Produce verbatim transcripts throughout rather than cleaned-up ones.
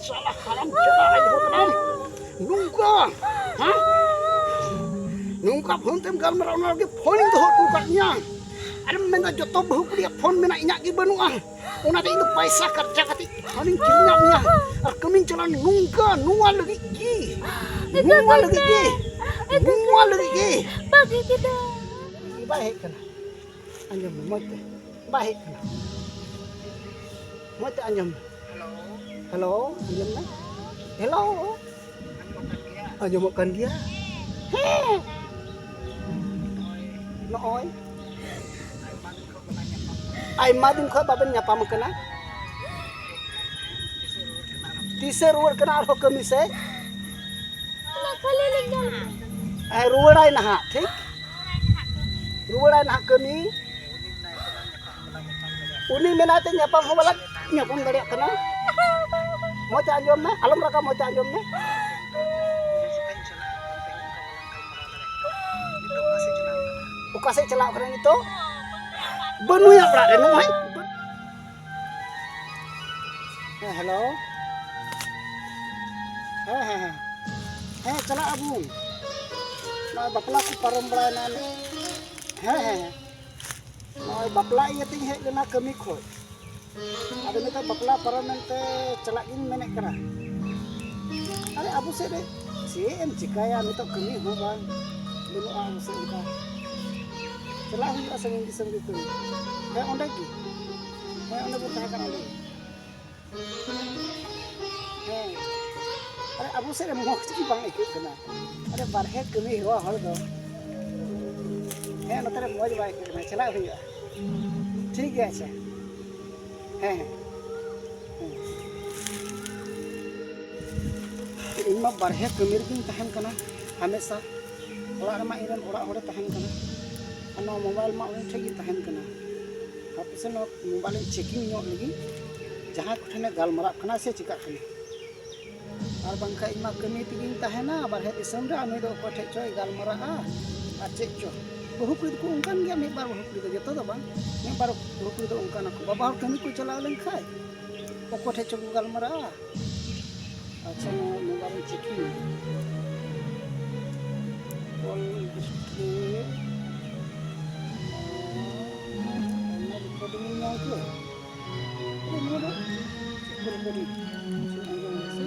ᱥᱟᱞᱟ ᱦᱟᱲᱟᱢ ᱪᱟᱵᱟ ᱟᱡ ᱦᱚᱲ ᱠᱟᱱᱟᱢ᱾ ᱱᱚᱝᱠᱟ, ᱦᱮᱸ? ᱱᱚᱝᱠᱟ ᱯᱷᱳᱱ ᱛᱮᱢ ᱜᱟᱞᱢᱟᱨᱟᱣ, ᱚᱱᱟ ᱞᱟᱹᱜᱤᱫ ᱯᱷᱳᱱᱤᱧ ᱫᱚᱦᱚ ᱦᱚᱴᱚ ᱟᱠᱟᱫ ᱢᱮᱭᱟ᱾ ᱟᱨᱮᱢ ᱢᱮᱱᱫᱟ ᱡᱚᱛᱚ ᱵᱟᱹᱦᱩ ᱠᱩᱲᱤᱭᱟᱜ ᱯᱷᱳᱱ ᱢᱮᱱᱟᱜ, ᱤᱧᱟᱹᱜ ᱜᱮ ᱵᱟᱹᱱᱩᱜᱼᱟ᱾ ᱚᱱᱟᱛᱮ ᱤᱧ ᱫᱚ ᱯᱟᱭᱥᱟ ᱠᱷᱚᱨᱪᱟ ᱠᱟᱛᱮ ᱯᱷᱳᱱᱤᱧ ᱠᱤᱨᱤᱧᱟᱜ ᱢᱮᱭᱟ᱾ ᱟᱨ ᱠᱟᱹᱢᱤᱧ ᱪᱟᱞᱟᱣ ᱱᱚᱝᱠᱟ, ᱱᱚᱣᱟ ᱞᱟᱹᱜᱤᱫ ᱜᱮ, ᱱᱚᱣᱟ ᱞᱟᱹᱜᱤᱫ ᱜᱮ, ᱱᱚᱣᱟ ᱞᱟᱹᱜᱤᱫ ᱜᱮ᱾ ᱵᱟᱹᱜᱤ ᱠᱮᱫᱟ᱾ ᱵᱟᱭ ᱦᱮᱡ ᱠᱟᱱᱟ᱾ ᱟᱸᱡᱚᱢ ᱢᱮ ᱢᱚᱡᱽ ᱛᱮ᱾ ᱵᱟᱭ ᱦᱮᱡ ᱠᱟᱱᱟ᱾ ᱢᱚᱡᱽ ᱛᱮ ᱟᱸᱡᱚᱢ ᱢᱮ᱾ ᱦᱮᱞᱳ, ᱟᱸᱡᱚᱢ ᱢᱮ᱾ ᱦᱮᱞᱳ᱾ ᱟᱸᱡᱚᱢᱚᱜ ᱠᱟᱱ ᱜᱮᱭᱟ? ᱦᱮᱸ᱾ ᱱᱚᱜᱼᱚᱭ᱾ ᱟᱭᱢᱟ ᱫᱤᱱ ᱠᱷᱚᱱ ᱵᱟᱵᱮᱱ ᱧᱟᱯᱟᱢ ᱠᱟᱱᱟ᱾ ᱛᱤᱥᱮ ᱨᱩᱣᱟᱹᱲ ᱠᱟᱱᱟ ᱟᱨᱦᱚᱸ ᱠᱟᱹᱢᱤ ᱥᱮ? ᱚᱱᱟ ᱠᱷᱟᱹᱞᱤ ᱞᱤᱧ ᱧᱮᱞ ᱠᱮᱫ᱾ ᱦᱮᱸ, ᱨᱩᱣᱟᱹᱲᱟᱭ ᱱᱟᱦᱟᱜ, ᱴᱷᱤᱠ? ᱨᱩᱣᱟᱹᱲᱟᱭ ᱱᱟᱦᱟᱜ ᱠᱟᱹᱢᱤ᱾ ᱩᱱᱤ ᱢᱮᱱᱟᱭ ᱛᱮ ᱧᱟᱯᱟᱢ ᱦᱚᱸ ᱵᱟᱞᱮ ᱧᱟᱯᱟᱢ ᱫᱟᱲᱮᱭᱟᱜ ᱠᱟᱱᱟ᱾ ᱢᱚᱡᱽ ᱛᱮ ᱟᱸᱡᱚᱢ ᱢᱮ, ᱟᱞᱚᱢ ᱨᱟᱜᱟ, ᱢᱚᱡᱽ ᱛᱮ ᱟᱸᱡᱚᱢ ᱢᱮ᱾ ᱚᱠᱟ ᱥᱮᱫ ᱪᱟᱞᱟᱣ ᱠᱟᱱᱟ ᱱᱤᱛᱚᱜ? ᱵᱟᱹᱱᱩᱭᱟ ᱚᱲᱟᱜ ᱨᱮ ᱱᱚᱜᱼᱚᱭ᱾ ᱦᱮᱸ, ᱦᱮᱞᱳ᱾ ᱦᱮᱸ, ᱦᱮᱸ, ᱦᱮᱸ᱾ ᱦᱮᱸ, ᱪᱟᱞᱟᱜ ᱟᱵᱚᱱ᱾ ᱱᱚᱜᱼᱚᱭ ᱵᱟᱯᱞᱟ ᱠᱚ ᱯᱟᱨᱚᱢ ᱵᱟᱲᱟᱭᱮᱱᱟ᱾ ᱦᱮᱸ, ᱦᱮᱸ, ᱦᱮᱸ᱾ ᱱᱚᱜᱼᱚᱭ ᱵᱟᱯᱞᱟ ᱤᱭᱟᱹᱛᱤᱧ ᱦᱮᱡ ᱞᱮᱱᱟ ᱠᱟᱹᱢᱤ ᱠᱷᱚᱡ᱾ ᱟᱫᱚ ᱱᱤᱛᱚᱜ ᱵᱟᱯᱞᱟ ᱯᱟᱨᱚᱢ ᱮᱱᱛᱮ ᱪᱟᱞᱟᱜ ᱜᱤᱧ ᱢᱮᱱᱮᱫ ᱠᱟᱱᱟ᱾ ᱟᱨᱮ, ᱟᱵᱚ ᱥᱮᱫ ᱨᱮ ᱪᱮᱫ ᱮᱢ ᱪᱤᱠᱟᱹᱭᱟ? ᱱᱤᱛᱚᱜ ᱠᱟᱹᱢᱤ ᱦᱚᱸ ᱵᱟᱝ, ᱵᱟᱹᱱᱩᱜᱼᱟ ᱟᱵᱚ ᱥᱮᱫ ᱚᱱᱠᱟ᱾ ᱪᱟᱞᱟᱜ ᱦᱩᱭᱩᱜᱼᱟ ᱥᱟᱺᱜᱤᱧ ᱫᱤᱥᱚᱢ ᱜᱮ ᱠᱟᱹᱢᱤ᱾ ᱦᱮᱸ, ᱚᱸᱰᱮ ᱜᱮ᱾ ᱦᱮᱸ, ᱚᱸᱰᱮ ᱵᱚᱱ ᱛᱟᱦᱮᱸ ᱠᱟᱱᱟ, ᱚᱸᱰᱮ ᱜᱮ᱾ ᱦᱮᱸ᱾ ᱟᱨᱮ, ᱟᱵᱚ ᱥᱮᱫ ᱨᱮ ᱢᱚᱡᱽ ᱜᱮ ᱵᱟᱝ ᱟᱹᱭᱠᱟᱹᱜ ᱠᱟᱱᱟ᱾ ᱟᱨᱮ, ᱵᱟᱨᱦᱮ ᱠᱟᱹᱢᱤ ᱦᱮᱣᱟ ᱦᱚᱲ ᱫᱚ᱾ ᱦᱮᱸ, ᱱᱚᱛᱮ ᱨᱮ ᱢᱚᱡᱽ ᱵᱟᱭ ᱟᱹᱭᱠᱟᱹᱜ ᱠᱟᱱᱟ, ᱪᱟᱞᱟᱜ ᱦᱩᱭᱩᱜᱼᱟ᱾ ᱴᱷᱤᱠ ᱜᱮᱭᱟ, ᱟᱪᱪᱷᱟ᱾ ᱦᱮᱸ, ᱦᱮᱸ᱾ ᱦᱮᱸ᱾ ᱤᱧ ᱢᱟ ᱵᱟᱨᱦᱮ ᱠᱟᱹᱢᱤ ᱨᱮᱜᱤᱧ ᱛᱟᱦᱮᱱ ᱠᱟᱱᱟ ᱦᱟᱢᱮᱥᱟ᱾ ᱚᱲᱟᱜ ᱨᱮᱢᱟ ᱤᱧ ᱨᱮᱱ ᱚᱲᱟᱜ ᱦᱚᱲᱮ ᱛᱟᱦᱮᱱ ᱠᱟᱱᱟ᱾ ᱟᱨ ᱱᱚᱣᱟ ᱢᱳᱵᱟᱭᱤᱞ ᱢᱟ ᱩᱱᱤ ᱴᱷᱮᱡ ᱜᱮ ᱛᱟᱦᱮᱱ ᱠᱟᱱᱟ᱾ ᱦᱟᱯᱮᱥᱮ ᱱᱚᱣᱟ ᱢᱳᱵᱟᱭᱤᱞ ᱤᱧ ᱪᱮᱠᱤᱝ ᱧᱚᱜ ᱞᱮᱜᱮ, ᱡᱟᱦᱟᱸᱭ ᱠᱚᱴᱷᱮᱱᱮ ᱜᱟᱞᱢᱟᱨᱟᱜ ᱠᱟᱱᱟ ᱥᱮ ᱪᱤᱠᱟᱜ ᱠᱟᱱᱟ᱾ ᱟᱨ ᱵᱟᱝᱠᱷᱟᱱ ᱤᱧ ᱢᱟ ᱠᱟᱹᱢᱤ ᱛᱮᱜᱮᱧ ᱛᱟᱦᱮᱱᱟ ᱵᱟᱨᱦᱮ ᱫᱤᱥᱚᱢ ᱨᱮ, ᱟᱨ ᱱᱩᱭ ᱫᱚ ᱚᱠᱚᱭ ᱴᱷᱮᱡ ᱪᱚᱭ ᱜᱟᱞᱢᱟᱨᱟᱜᱼᱟ ᱟᱨ ᱪᱮᱫ ᱪᱚ᱾ ᱵᱟᱹᱦᱩ ᱠᱩᱲᱤ ᱫᱚᱠᱚ ᱚᱱᱠᱟᱱ ᱜᱮᱭᱟ, ᱢᱤᱫ ᱵᱟᱨ ᱵᱟᱹᱦᱩ ᱠᱩᱲᱤ ᱫᱚ, ᱡᱚᱛᱚ ᱫᱚ ᱵᱟᱝ, ᱢᱤᱫ ᱵᱟᱨ ᱵᱟᱹᱦᱩ ᱠᱩᱲᱤ ᱫᱚ ᱚᱱᱠᱟᱱᱟ ᱠᱚ᱾ ᱵᱟᱵᱟ ᱦᱚᱲ ᱠᱟᱹᱢᱤ ᱠᱚ ᱪᱟᱞᱟᱣ ᱞᱮᱱᱠᱷᱟᱡ ᱚᱠᱚᱭ ᱴᱷᱮᱡ ᱪᱚ ᱠᱚ ᱜᱟᱞᱢᱟᱨᱟᱜᱼᱟ᱾ ᱟᱪᱪᱷᱟ, ᱱᱚᱣᱟ ᱢᱳᱵᱟᱭᱤᱞ ᱪᱮᱠᱤᱝ ᱠᱚᱞ ᱰᱤᱥᱯᱞᱮ, ᱚᱱᱟ ᱨᱮᱠᱚᱨᱰᱤᱝ ᱧᱟᱢ ᱠᱮᱫᱟ᱾ ᱱᱚᱣᱟ ᱫᱚ ᱪᱮᱫ ᱨᱮᱠᱚᱨᱰᱤᱝ? ᱪᱮᱫ ᱟᱸᱡᱚᱢ ᱢᱮᱥᱮ᱾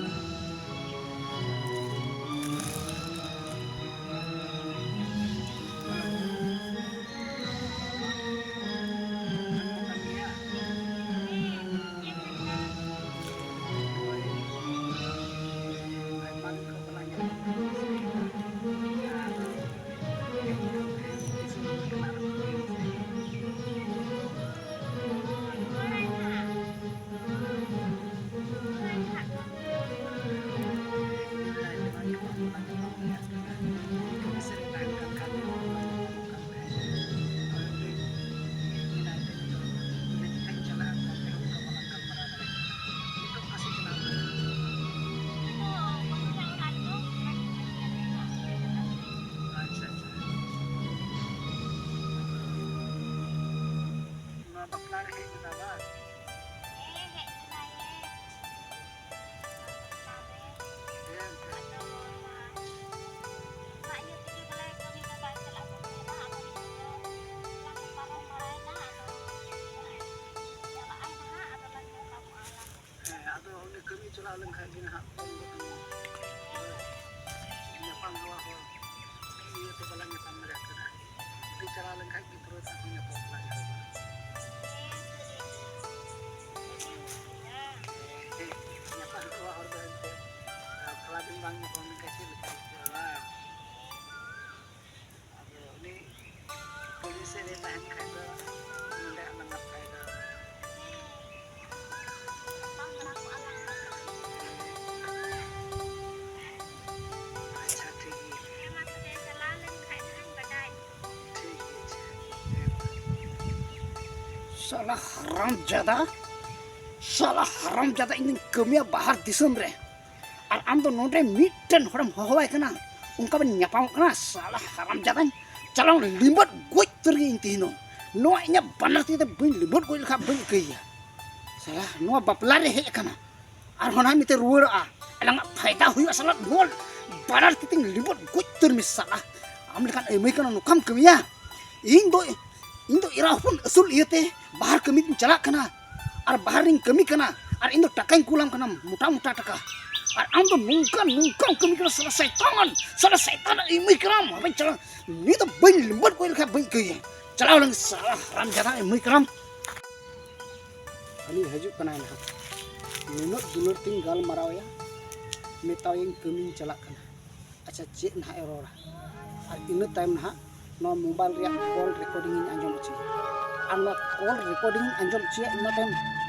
ᱟᱪᱪᱷᱟ, ᱟᱪᱪᱷᱟ᱾ ᱱᱚᱣᱟ ᱵᱟᱯᱞᱟ ᱨᱮ ᱦᱮᱡ ᱞᱮᱱᱟ ᱵᱟᱝ? ᱦᱮᱸ, ᱦᱮᱡ ᱞᱮᱱᱟᱭ᱾ ᱦᱮᱸ, ᱮᱱᱛᱮ᱾ ᱟᱫᱚ ᱚᱱᱟ, ᱚᱱᱟ ᱤᱭᱟᱹ ᱛᱮᱜᱮ ᱵᱚᱞᱮ ᱠᱟᱹᱢᱤ ᱫᱚ ᱵᱟᱭ ᱪᱟᱞᱟᱜ ᱠᱟᱱ ᱛᱟᱦᱮᱱᱟ᱾ ᱟᱫᱚ ᱱᱤᱛᱚᱜ ᱫᱚ ᱵᱟᱝ ᱯᱟᱨᱚᱢ ᱵᱟᱲᱟᱭᱮᱱᱟ᱾ ᱟᱫᱚ ᱪᱟᱞᱟᱜᱼᱟᱭ ᱱᱟᱦᱟᱜ, ᱟᱫᱚ ᱞᱟᱝ ᱧᱟᱯᱟᱢᱚᱜᱼᱟ ᱟᱞᱟᱝ᱾ ᱦᱮᱸ, ᱟᱫᱚ ᱩᱱᱤ ᱠᱟᱹᱢᱤ ᱪᱟᱞᱟᱣ ᱞᱮᱱᱠᱷᱟᱡ ᱜᱮ ᱱᱟᱦᱟᱜ ᱯᱷᱳᱱ ᱫᱚ ᱧᱟᱯᱟᱢ ᱦᱮᱣᱟ ᱦᱚᱲ ᱤᱭᱟᱹᱛᱮ ᱵᱟᱞᱟᱝ ᱧᱟᱯᱟᱢ ᱫᱟᱲᱮᱭᱟᱜ ᱠᱟᱱᱟ᱾ ᱩᱱᱤ ᱪᱟᱞᱟᱣ ᱞᱮᱱᱠᱷᱟᱡ ᱜᱮ ᱯᱩᱨᱟᱹ ᱛᱟᱦᱮᱸ ᱧᱟᱯᱟᱢ ᱞᱟᱝ ᱮᱦᱚᱵᱟ᱾ ᱦᱮᱸ, ᱧᱟᱯᱟᱢ ᱦᱮᱣᱟ ᱦᱚᱲ ᱫᱚ ᱮᱱᱛᱮ ᱛᱷᱚᱲᱟ ᱫᱤᱱ ᱵᱟᱝ ᱧᱟᱯᱟᱢ ᱞᱮᱱᱠᱷᱟᱡ ᱪᱮᱫ ᱞᱮᱠᱟ ᱟᱹᱭᱠᱟᱹᱜᱼᱟ ᱵᱟᱝ? ᱟᱫᱚ ᱩᱱᱤ ᱠᱟᱹᱢᱤ ᱥᱮᱫ ᱨᱮ ᱛᱟᱦᱮᱱ ᱠᱷᱟᱡ ᱫᱚ ᱱᱚᱰᱮ ᱟᱞᱟᱝ ᱱᱟᱯᱟᱭ ᱫᱚ᱾ ᱟᱪᱪᱷᱟ, ᱴᱷᱤᱠ ᱜᱮᱭᱟ᱾ ᱦᱮᱸ, ᱢᱟ ᱛᱚᱵᱮ, ᱪᱟᱞᱟᱣ ᱞᱮᱱ ᱠᱷᱟᱡ ᱱᱟᱦᱟᱜ ᱤᱧ ᱵᱟᱰᱟᱭ ᱦᱚᱪᱚ ᱢᱮᱭᱟ᱾ ᱴᱷᱤᱠ ᱜᱮᱭᱟ, ᱟᱪᱪᱷᱟ᱾ ᱥᱟᱞᱟ ᱦᱟᱨᱟᱢ ᱡᱟᱫᱟ, ᱥᱟᱞᱟ ᱦᱟᱨᱟᱢ ᱡᱟᱫᱟ, ᱤᱧ ᱫᱚᱧ ᱠᱟᱹᱢᱤᱭᱟ ᱵᱟᱦᱟᱨ ᱫᱤᱥᱚᱢ ᱨᱮ, ᱟᱨ ᱟᱢ ᱫᱚ ᱱᱚᱰᱮ ᱢᱤᱫᱴᱮᱱ ᱦᱚᱲᱮᱢ ᱦᱚᱦᱚᱣᱟᱭ ᱠᱟᱱᱟ, ᱚᱱᱠᱟ ᱵᱮᱱ ᱧᱟᱯᱟᱢᱚᱜ ᱠᱟᱱᱟ᱾ ᱥᱟᱞᱟ ᱦᱟᱨᱟᱢ ᱡᱟᱫᱟᱧ ᱪᱟᱞᱟᱣ ᱞᱤᱢᱵᱟᱹᱫ ᱜᱚᱡ ᱩᱛᱟᱹᱨ ᱜᱮ ᱤᱧ ᱛᱮᱦᱮᱧ ᱫᱚ᱾ ᱱᱚᱣᱟ ᱤᱧᱟᱹᱜ ᱵᱟᱱᱟᱨ ᱛᱤ ᱛᱮ ᱵᱟᱹᱧ ᱞᱤᱢᱵᱟᱹᱫ ᱜᱚᱡ ᱞᱮᱠᱷᱟᱱ ᱵᱟᱹᱧ ᱤᱠᱟᱹᱭᱟ᱾ ᱥᱟᱞᱟ ᱱᱚᱣᱟ ᱵᱟᱯᱞᱟ ᱨᱮ ᱦᱮᱡ ᱟᱠᱟᱱᱟ, ᱟᱨᱦᱚᱸ ᱱᱟᱦᱟᱜ ᱢᱤᱫᱴᱮᱱ ᱨᱩᱣᱟᱹᱲᱚᱜᱼᱟ᱾ ᱟᱢᱟᱜ ᱯᱷᱟᱭᱫᱟ ᱦᱩᱭᱩᱜᱼᱟ ᱥᱟᱞᱟ, ᱱᱚᱣᱟ ᱵᱟᱱᱟᱨ ᱛᱤ ᱛᱤᱧ ᱞᱤᱵᱟᱹᱫ ᱜᱚᱡ ᱩᱛᱟᱹᱨ ᱢᱮ ᱥᱟᱞᱟ᱾ ᱟᱢ ᱞᱮᱠᱟᱱ ᱟᱹᱭᱢᱟᱹᱭ ᱠᱟᱱᱟ, ᱱᱚᱝᱠᱟᱢ ᱠᱟᱹᱢᱤᱭᱟ? ᱤᱧ ᱫᱚ, ᱤᱧ ᱫᱚ ᱮᱨᱟ ᱦᱚᱯᱚᱱ ᱟᱹᱥᱩᱞ ᱤᱭᱟᱹᱛᱮ ᱵᱟᱦᱟᱨ ᱠᱟᱹᱢᱤ ᱛᱤᱧ ᱪᱟᱞᱟᱜ ᱠᱟᱱᱟ, ᱟᱨ ᱵᱟᱦᱟᱨ ᱨᱤᱧ ᱠᱟᱹᱢᱤ ᱠᱟᱱᱟ, ᱟᱨ ᱤᱧ ᱫᱚ ᱴᱟᱠᱟᱧ ᱠᱩᱞᱟᱢ ᱠᱟᱱᱟ, ᱢᱚᱴᱟ ᱢᱚᱴᱟ ᱴᱟᱠᱟ, ᱟᱨ ᱟᱢ ᱫᱚ ᱱᱚᱝᱠᱟ, ᱱᱚᱝᱠᱟᱢ ᱠᱟᱹᱢᱤ ᱠᱟᱱᱟ ᱥᱟᱞᱟ ᱥᱟᱭᱛᱟᱱ, ᱥᱟᱞᱟ ᱥᱟᱭᱛᱟᱱ ᱟᱹᱭᱢᱟᱹᱭ ᱠᱟᱱᱟᱢ᱾ ᱦᱟᱯᱮᱧ ᱪᱟᱞᱟᱜ, ᱱᱩᱭ ᱫᱚ ᱵᱟᱹᱧ ᱞᱤᱵᱟᱹᱫ ᱜᱚᱡ ᱞᱮᱠᱷᱟᱱ ᱵᱟᱹᱧ ᱟᱹᱭᱠᱟᱹᱣᱮᱭᱟ᱾ ᱪᱟᱞᱟᱣ ᱞᱮᱱ ᱥᱟᱞᱟ ᱦᱟᱨᱟᱢ ᱡᱟᱫᱟ ᱟᱹᱭᱢᱟᱹᱭ ᱠᱟᱱᱟᱢ᱾ ᱦᱟᱹᱱᱤ ᱦᱤᱡᱩᱜ ᱠᱟᱱᱟᱭ ᱱᱟᱦᱟᱜ, ᱱᱩᱱᱟᱹᱜ ᱫᱩᱞᱟᱹᱲ ᱛᱤᱧ ᱜᱟᱞᱢᱟᱨᱟᱣ ᱟᱭᱟ, ᱢᱮᱛᱟᱣᱟᱭᱟᱹᱧ ᱠᱟᱹᱢᱤᱧ ᱪᱟᱞᱟᱜ ᱠᱟᱱᱟ᱾ ᱟᱪᱪᱷᱟ, ᱪᱮᱫ ᱱᱟᱦᱟᱜ ᱮ ᱨᱚᱲᱟ? ᱟᱨ ᱤᱱᱟᱹ ᱛᱟᱭᱚᱢ ᱱᱟᱦᱟᱜ ᱱᱚᱣᱟ ᱢᱳᱵᱟᱭᱤᱞ ᱨᱮᱭᱟᱜ ᱠᱚᱞ ᱨᱮᱠᱚᱨᱰᱤᱝ ᱤᱧ ᱟᱸᱡᱚᱢ ᱦᱚᱪᱚᱭᱟ᱾ ᱟᱨ ᱱᱚᱣᱟ ᱠᱚᱞ ᱨᱮᱠᱚᱨᱰᱤᱝ ᱤᱧ ᱟᱸᱡᱚᱢ ᱦᱚᱪᱚᱭᱟ, ᱤᱱᱟᱹ ᱛᱟᱭᱚᱢ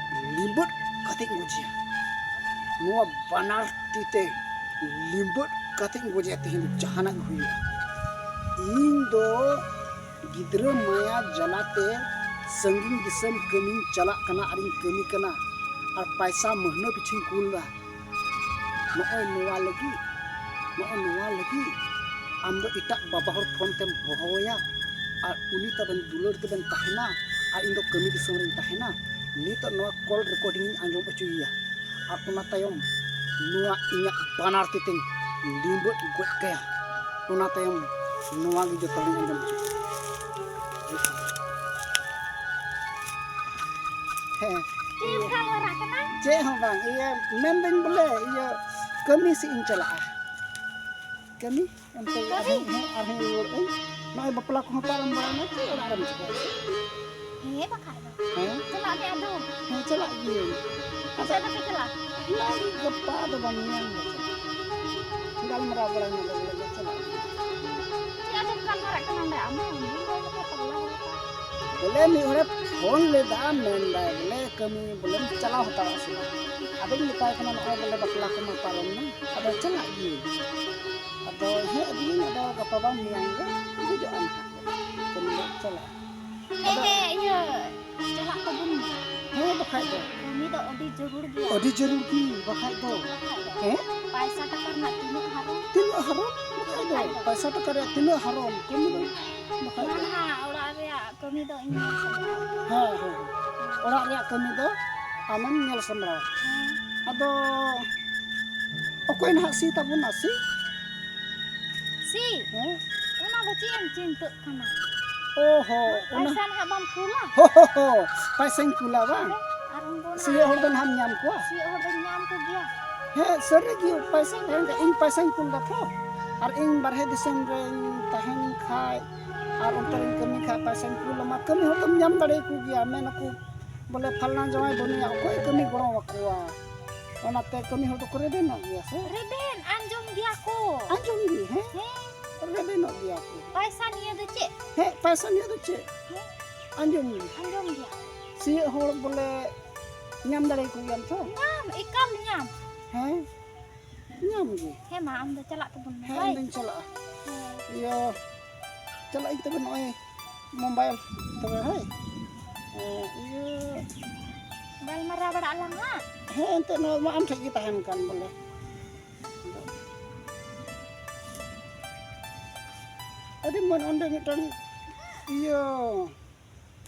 ᱞᱤᱵᱟᱹᱫ ᱠᱟᱛᱮᱧ ᱜᱚᱡᱮᱭᱟ᱾ ᱱᱚᱣᱟ ᱵᱟᱱᱟᱨ ᱛᱤ ᱛᱮ ᱞᱤᱵᱟᱹᱫ ᱠᱟᱛᱮᱧ ᱜᱚᱡᱮᱭᱟ᱾ ᱛᱮᱦᱮᱧ ᱫᱚ ᱡᱟᱦᱟᱱᱟᱜ ᱜᱮ ᱦᱩᱭᱩᱜᱼᱟ, ᱤᱧ ᱫᱚ ᱜᱤᱫᱽᱨᱟᱹ ᱢᱟᱭᱟ ᱡᱟᱞᱟᱛᱮ ᱥᱟᱺᱜᱤᱧ ᱫᱤᱥᱚᱢ ᱠᱟᱹᱢᱤᱧ ᱪᱟᱞᱟᱜ ᱠᱟᱱᱟ ᱟᱨᱤᱧ ᱠᱟᱹᱢᱤ ᱠᱟᱱᱟ, ᱟᱨ ᱯᱟᱭᱥᱟ ᱢᱟᱹᱦᱱᱟᱹ ᱯᱤᱪᱷᱩᱧ ᱠᱩᱞ ᱮᱫᱟ᱾ ᱱᱚᱜᱼᱚᱭ ᱱᱚᱣᱟ ᱞᱟᱹᱜᱤᱫ, ᱱᱚᱜᱼᱚᱭ ᱱᱚᱣᱟ ᱞᱟᱹᱜᱤᱫ ᱟᱢ ᱫᱚ ᱮᱴᱟᱜ ᱵᱟᱵᱟ ᱦᱚᱲ ᱯᱷᱳᱱ ᱛᱮᱢ ᱦᱚᱦᱚᱣᱟᱭᱟ, ᱟᱨ ᱩᱱᱤ ᱛᱟᱵᱮᱱ ᱫᱩᱞᱟᱹᱲ ᱛᱮᱵᱮᱱ ᱛᱟᱦᱮᱱᱟ, ᱟᱨ ᱤᱧ ᱫᱚ ᱠᱟᱹᱢᱤ ᱫᱤᱥᱚᱢ ᱨᱤᱧ ᱛᱟᱦᱮᱱᱟ᱾ ᱱᱤᱛᱚᱜ ᱱᱚᱣᱟ ᱠᱚᱞ ᱨᱮᱠᱚᱨᱰᱤᱝ ᱤᱧ ᱟᱸᱡᱚᱢ ᱦᱚᱪᱚᱭᱮᱭᱟ, ᱟᱨ ᱚᱱᱟ ᱛᱟᱭᱚᱢ ᱱᱚᱣᱟ ᱤᱧᱟᱹᱜ ᱵᱟᱱᱟᱨ ᱛᱤ ᱛᱤᱧ ᱞᱤᱸᱵᱟᱹᱫ ᱜᱚᱡ ᱠᱟᱭᱟ᱾ ᱚᱱᱟ ᱛᱟᱭᱚᱢ ᱱᱚᱣᱟ ᱜᱮ ᱡᱚᱛᱚ ᱦᱚᱲᱤᱧ ᱟᱸᱡᱚᱢ ᱦᱚᱪᱚ ᱠᱚᱣᱟ᱾ ᱦᱮᱸ᱾ ᱪᱮᱫ ᱮᱢ ᱜᱟᱞᱢᱟᱨᱟᱜ ᱠᱟᱱᱟ? ᱪᱮᱫ ᱦᱚᱸ ᱵᱟᱝ, ᱤᱭᱟᱹ ᱢᱮᱱᱫᱟᱹᱧ ᱵᱚᱞᱮ, ᱤᱭᱟᱹ ᱠᱟᱹᱢᱤ ᱥᱮᱫ ᱤᱧ ᱪᱟᱞᱟᱜᱼᱟ᱾ ᱠᱟᱹᱢᱤ ᱚᱱᱛᱮ ᱠᱟᱹᱢᱤ? ᱟᱨᱦᱚᱸ, ᱦᱮᱸ, ᱟᱨᱦᱚᱸ ᱨᱩᱣᱟᱹᱲᱚᱜ ᱟᱹᱧ᱾ ᱱᱚᱜᱼᱚᱭ ᱵᱟᱯᱞᱟ ᱠᱚᱦᱚᱸ ᱯᱟᱨᱚᱢ ᱵᱟᱲᱟᱭᱮᱱᱟ, ᱪᱮᱫ ᱚᱲᱟᱜ ᱨᱮᱢ ᱪᱤᱠᱟᱹᱭᱟ? ᱦᱮᱸ, ᱵᱟᱠᱷᱟᱡ ᱫᱚ᱾ ᱦᱮᱸ? ᱪᱟᱞᱟᱜ ᱢᱮ ᱟᱫᱚ᱾ ᱦᱮᱸ, ᱪᱟᱞᱟᱜ ᱜᱤᱭᱟᱹᱧ᱾ ᱛᱤᱥ ᱟᱫᱚ ᱯᱮ ᱪᱟᱞᱟᱜᱼᱟ? ᱱᱚᱜᱼᱚᱭ ᱜᱟᱯᱟ ᱫᱚ ᱵᱟᱝ, ᱢᱮᱭᱟᱝ ᱜᱮ ᱪᱟᱞᱟᱜ᱾ ᱜᱟᱞᱢᱟᱨᱟᱣ ᱵᱟᱲᱟᱭ ᱱᱟᱞᱮ ᱵᱚᱞᱮ ᱞᱮ ᱪᱟᱞᱟᱜ ᱜᱮᱭᱟ᱾ ᱪᱮᱫ ᱟᱫᱚᱢ ᱜᱟᱞᱢᱟᱨᱟᱜ ᱠᱟᱱᱟ ᱚᱸᱰᱮ? ᱟᱢ ᱦᱚᱸ ᱵᱩᱞ ᱦᱚᱲ ᱞᱮᱠᱟ ᱯᱟᱜᱽᱞᱟ ᱦᱚᱲ ᱞᱮᱠᱟ᱾ ᱵᱚᱞᱮ ᱢᱤᱫ ᱦᱚᱲᱮ ᱯᱷᱳᱱ ᱞᱮᱫᱟ, ᱢᱮᱱᱫᱟᱭ ᱵᱚᱞᱮ ᱠᱟᱹᱢᱤ ᱵᱚᱞᱮᱢ ᱪᱟᱞᱟᱣ ᱦᱟᱛᱟᱲᱚᱜᱼᱟ ᱥᱮ ᱵᱟᱝ? ᱟᱫᱚᱧ ᱢᱮᱛᱟᱭ ᱠᱟᱱᱟ, ᱱᱚᱜᱼᱚᱭ ᱵᱚᱞᱮ ᱵᱟᱯᱞᱟ ᱠᱚᱢᱟ ᱯᱟᱨᱚᱢ ᱮᱱᱟ, ᱟᱫᱚ ᱪᱟᱞᱟᱜ ᱜᱤᱭᱟᱹᱧ᱾ ᱟᱫᱚ ᱦᱮᱡ ᱟᱹᱫᱤᱧ, ᱟᱫᱚ ᱜᱟᱯᱟ ᱵᱟᱝ ᱢᱮᱭᱟᱝ ᱜᱮ ᱵᱩᱡᱷᱟᱹᱜᱼᱟ ᱱᱟᱦᱟᱜ, ᱠᱟᱹᱢᱤ ᱫᱚ ᱪᱟᱞᱟᱜᱼᱟ᱾ ᱦᱮᱸ, ᱟᱫᱚ ᱦᱮᱸ, ᱤᱭᱟᱹ, ᱪᱟᱞᱟᱜ ᱛᱟᱵᱚᱱ ᱢᱮ᱾ ᱦᱮᱸ, ᱵᱟᱠᱷᱟᱡ ᱫᱚ᱾ ᱠᱟᱹᱢᱤ ᱫᱚ ᱟᱹᱰᱤ ᱡᱟᱹᱨᱩᱲ ᱜᱮᱭᱟ᱾ ᱟᱹᱰᱤ ᱡᱟᱹᱨᱩᱲ ᱜᱮ, ᱵᱟᱠᱷᱟᱡ ᱫᱚ᱾ ᱵᱟᱠᱷᱟᱡ ᱫᱚ᱾ ᱦᱮᱸ? ᱯᱟᱭᱥᱟ ᱴᱟᱠᱟ ᱨᱮᱱᱟᱜ ᱛᱤᱱᱟᱹᱜ ᱦᱟᱨᱚᱱ? ᱛᱤᱱᱟᱹᱜ ᱦᱟᱨᱚᱱ? ᱵᱟᱠᱷᱟᱡ ᱫᱚ᱾ ᱵᱟᱠᱷᱟᱡ ᱫᱚ᱾ ᱯᱟᱭᱥᱟ ᱴᱟᱠᱟ ᱨᱮᱭᱟᱜ ᱛᱤᱱᱟᱹᱜ ᱦᱟᱨᱚᱱ? ᱠᱟᱹᱢᱤ ᱫᱚ᱾ ᱵᱟᱠᱷᱟᱡ ᱫᱚ᱾ ᱚᱱᱟ ᱚᱲᱟᱜ ᱨᱮᱭᱟᱜ ᱠᱟᱹᱢᱤ ᱫᱚ ᱤᱧ ᱧᱮᱞ ᱥᱟᱢᱴᱟᱣᱟ᱾ ᱦᱮᱸ, ᱦᱮᱸ, ᱦᱮᱸ᱾ ᱚᱲᱟᱜ ᱨᱮᱭᱟᱜ ᱠᱟᱹᱢᱤ ᱫᱚ ᱟᱢᱮᱢ ᱧᱮᱞ ᱥᱟᱢᱵᱲᱟᱣᱟ᱾ ᱦᱮᱸ᱾ ᱟᱫᱚ ᱚᱠᱚᱭ ᱱᱟᱦᱟᱜ ᱥᱤ ᱛᱟᱵᱚᱱᱟ ᱥᱤ? ᱥᱤ? ᱦᱮᱸ? ᱚᱱᱟ ᱫᱚ ᱪᱮᱫ ᱮᱢ ᱪᱤᱱᱛᱟᱹᱜ ᱠᱟᱱᱟ? ᱚ ᱦᱚ, ᱚᱱᱟ ᱯᱚᱭᱥᱟ ᱱᱟᱦᱟᱜ ᱵᱟᱢ ᱠᱩᱞᱟ? ᱦᱚ, ᱦᱚ, ᱦᱚ, ᱯᱚᱭᱥᱟᱧ ᱠᱩᱞᱟ ᱵᱟᱝ? ᱟᱨ ᱩᱱᱠᱩ ᱚᱱᱟ ᱥᱤᱭᱳᱜ ᱦᱚᱲ ᱫᱚ ᱱᱟᱦᱟᱜ ᱧᱟᱢ ᱠᱚᱣᱟ᱾ ᱥᱤᱭᱳᱜ ᱦᱚᱲ ᱫᱚᱧ ᱧᱟᱢ ᱠᱚᱜᱮᱭᱟ᱾ ᱦᱮᱸ, ᱥᱟᱹᱨᱤ ᱜᱮ ᱯᱚᱭᱥᱟ ᱛᱟᱦᱮᱱ ᱠᱷᱟᱡ, ᱤᱧ ᱯᱚᱭᱥᱟᱧ ᱠᱩᱞ ᱫᱟ ᱛᱚ᱾ ᱟᱨ ᱤᱧ ᱵᱟᱨᱦᱮ ᱫᱤᱥᱚᱢ ᱨᱮᱧ ᱛᱟᱦᱮᱱ ᱠᱷᱟᱡ, ᱟᱨ ᱚᱱᱛᱮ ᱨᱮᱧ ᱠᱟᱹᱢᱤ ᱠᱷᱟᱡ ᱯᱚᱭᱥᱟᱧ ᱠᱩᱞ ᱟᱢᱟ᱾ ᱠᱟᱹᱢᱤ ᱦᱚᱲ ᱫᱚᱢ ᱧᱟᱢ ᱫᱟᱲᱮᱭᱟᱠᱚ ᱜᱮᱭᱟ, ᱢᱮᱱ ᱟᱠᱚ ᱵᱚᱞᱮ ᱯᱷᱟᱞᱱᱟ ᱡᱟᱶᱟᱭ ᱵᱟᱹᱱᱩᱭᱟ, ᱚᱠᱚᱭ ᱠᱟᱹᱢᱤ ᱜᱚᱲᱚ ᱟᱠᱚᱣᱟ? ᱚᱱᱟᱛᱮ ᱠᱟᱹᱢᱤ ᱦᱚᱲ ᱫᱚᱠᱚ ᱨᱮᱵᱮᱱᱚᱜ ᱜᱮᱭᱟ ᱥᱮ? ᱨᱮᱵᱮᱱ, ᱟᱸᱡᱚᱢ ᱜᱮᱭᱟ ᱠᱚ᱾ ᱟᱸᱡᱚᱢ ᱜᱮ, ᱦᱮᱸ? ᱦᱮᱸ᱾ ᱨᱮᱵᱮᱱᱚᱜ ᱜᱮᱭᱟ ᱠᱚ᱾ ᱯᱟᱭᱥᱟ ᱱᱤᱭᱟᱹ ᱫᱚ ᱪᱮᱫ? ᱦᱮᱸ, ᱯᱟᱭᱥᱟ ᱱᱤᱭᱟᱹ ᱫᱚ ᱪᱮᱫ? ᱦᱮᱸ᱾ ᱟᱸᱡᱚᱢ ᱜᱮ᱾ ᱟᱸᱡᱚᱢ ᱜᱮᱭᱟ᱾ ᱥᱤᱭᱳᱜ ᱦᱚᱲ ᱵᱚᱞᱮ ᱧᱟᱢ ᱫᱟᱲᱮᱭᱟᱠᱚ ᱜᱮᱭᱟᱢ ᱛᱚ? ᱧᱟᱢ, ᱮᱠᱟᱞ ᱧᱟᱢ᱾ ᱦᱮᱸ, ᱧᱟᱢ ᱜᱮ᱾ ᱦᱮᱸ ᱢᱟ, ᱟᱢ ᱫᱚ ᱪᱟᱞᱟᱜ ᱛᱟᱵᱚᱱ ᱢᱮ, ᱦᱮᱸ, ᱦᱳᱭ? ᱤᱧ ᱫᱚᱧ ᱪᱟᱞᱟᱜᱼᱟ᱾ ᱦᱮᱸ᱾ ᱤᱭᱟᱹ, ᱪᱟᱞᱟᱜ ᱟᱹᱧ ᱛᱚᱵᱮ ᱱᱚᱜᱼᱚᱭ ᱢᱳᱵᱟᱭᱤᱞ ᱛᱚᱵᱮ, ᱦᱳᱭ᱾ ᱮᱸ, ᱤᱭᱟᱹ᱾ ᱜᱟᱞᱢᱟᱨᱟᱣ ᱵᱟᱲᱟᱜ ᱟᱞᱟᱝ ᱦᱟᱸᱜ᱾ ᱦᱮᱸ, ᱮᱱᱛᱮᱫ ᱱᱚᱣᱟ ᱢᱟ ᱟᱢ ᱴᱷᱮᱡ ᱜᱮ ᱛᱟᱦᱮᱱ ᱠᱟᱱ ᱵᱚᱞᱮ᱾ ᱟᱹᱰᱤ ᱢᱚᱡᱽ ᱚᱸᱰᱮ ᱢᱤᱫᱴᱟᱝ ᱤᱭᱟᱹ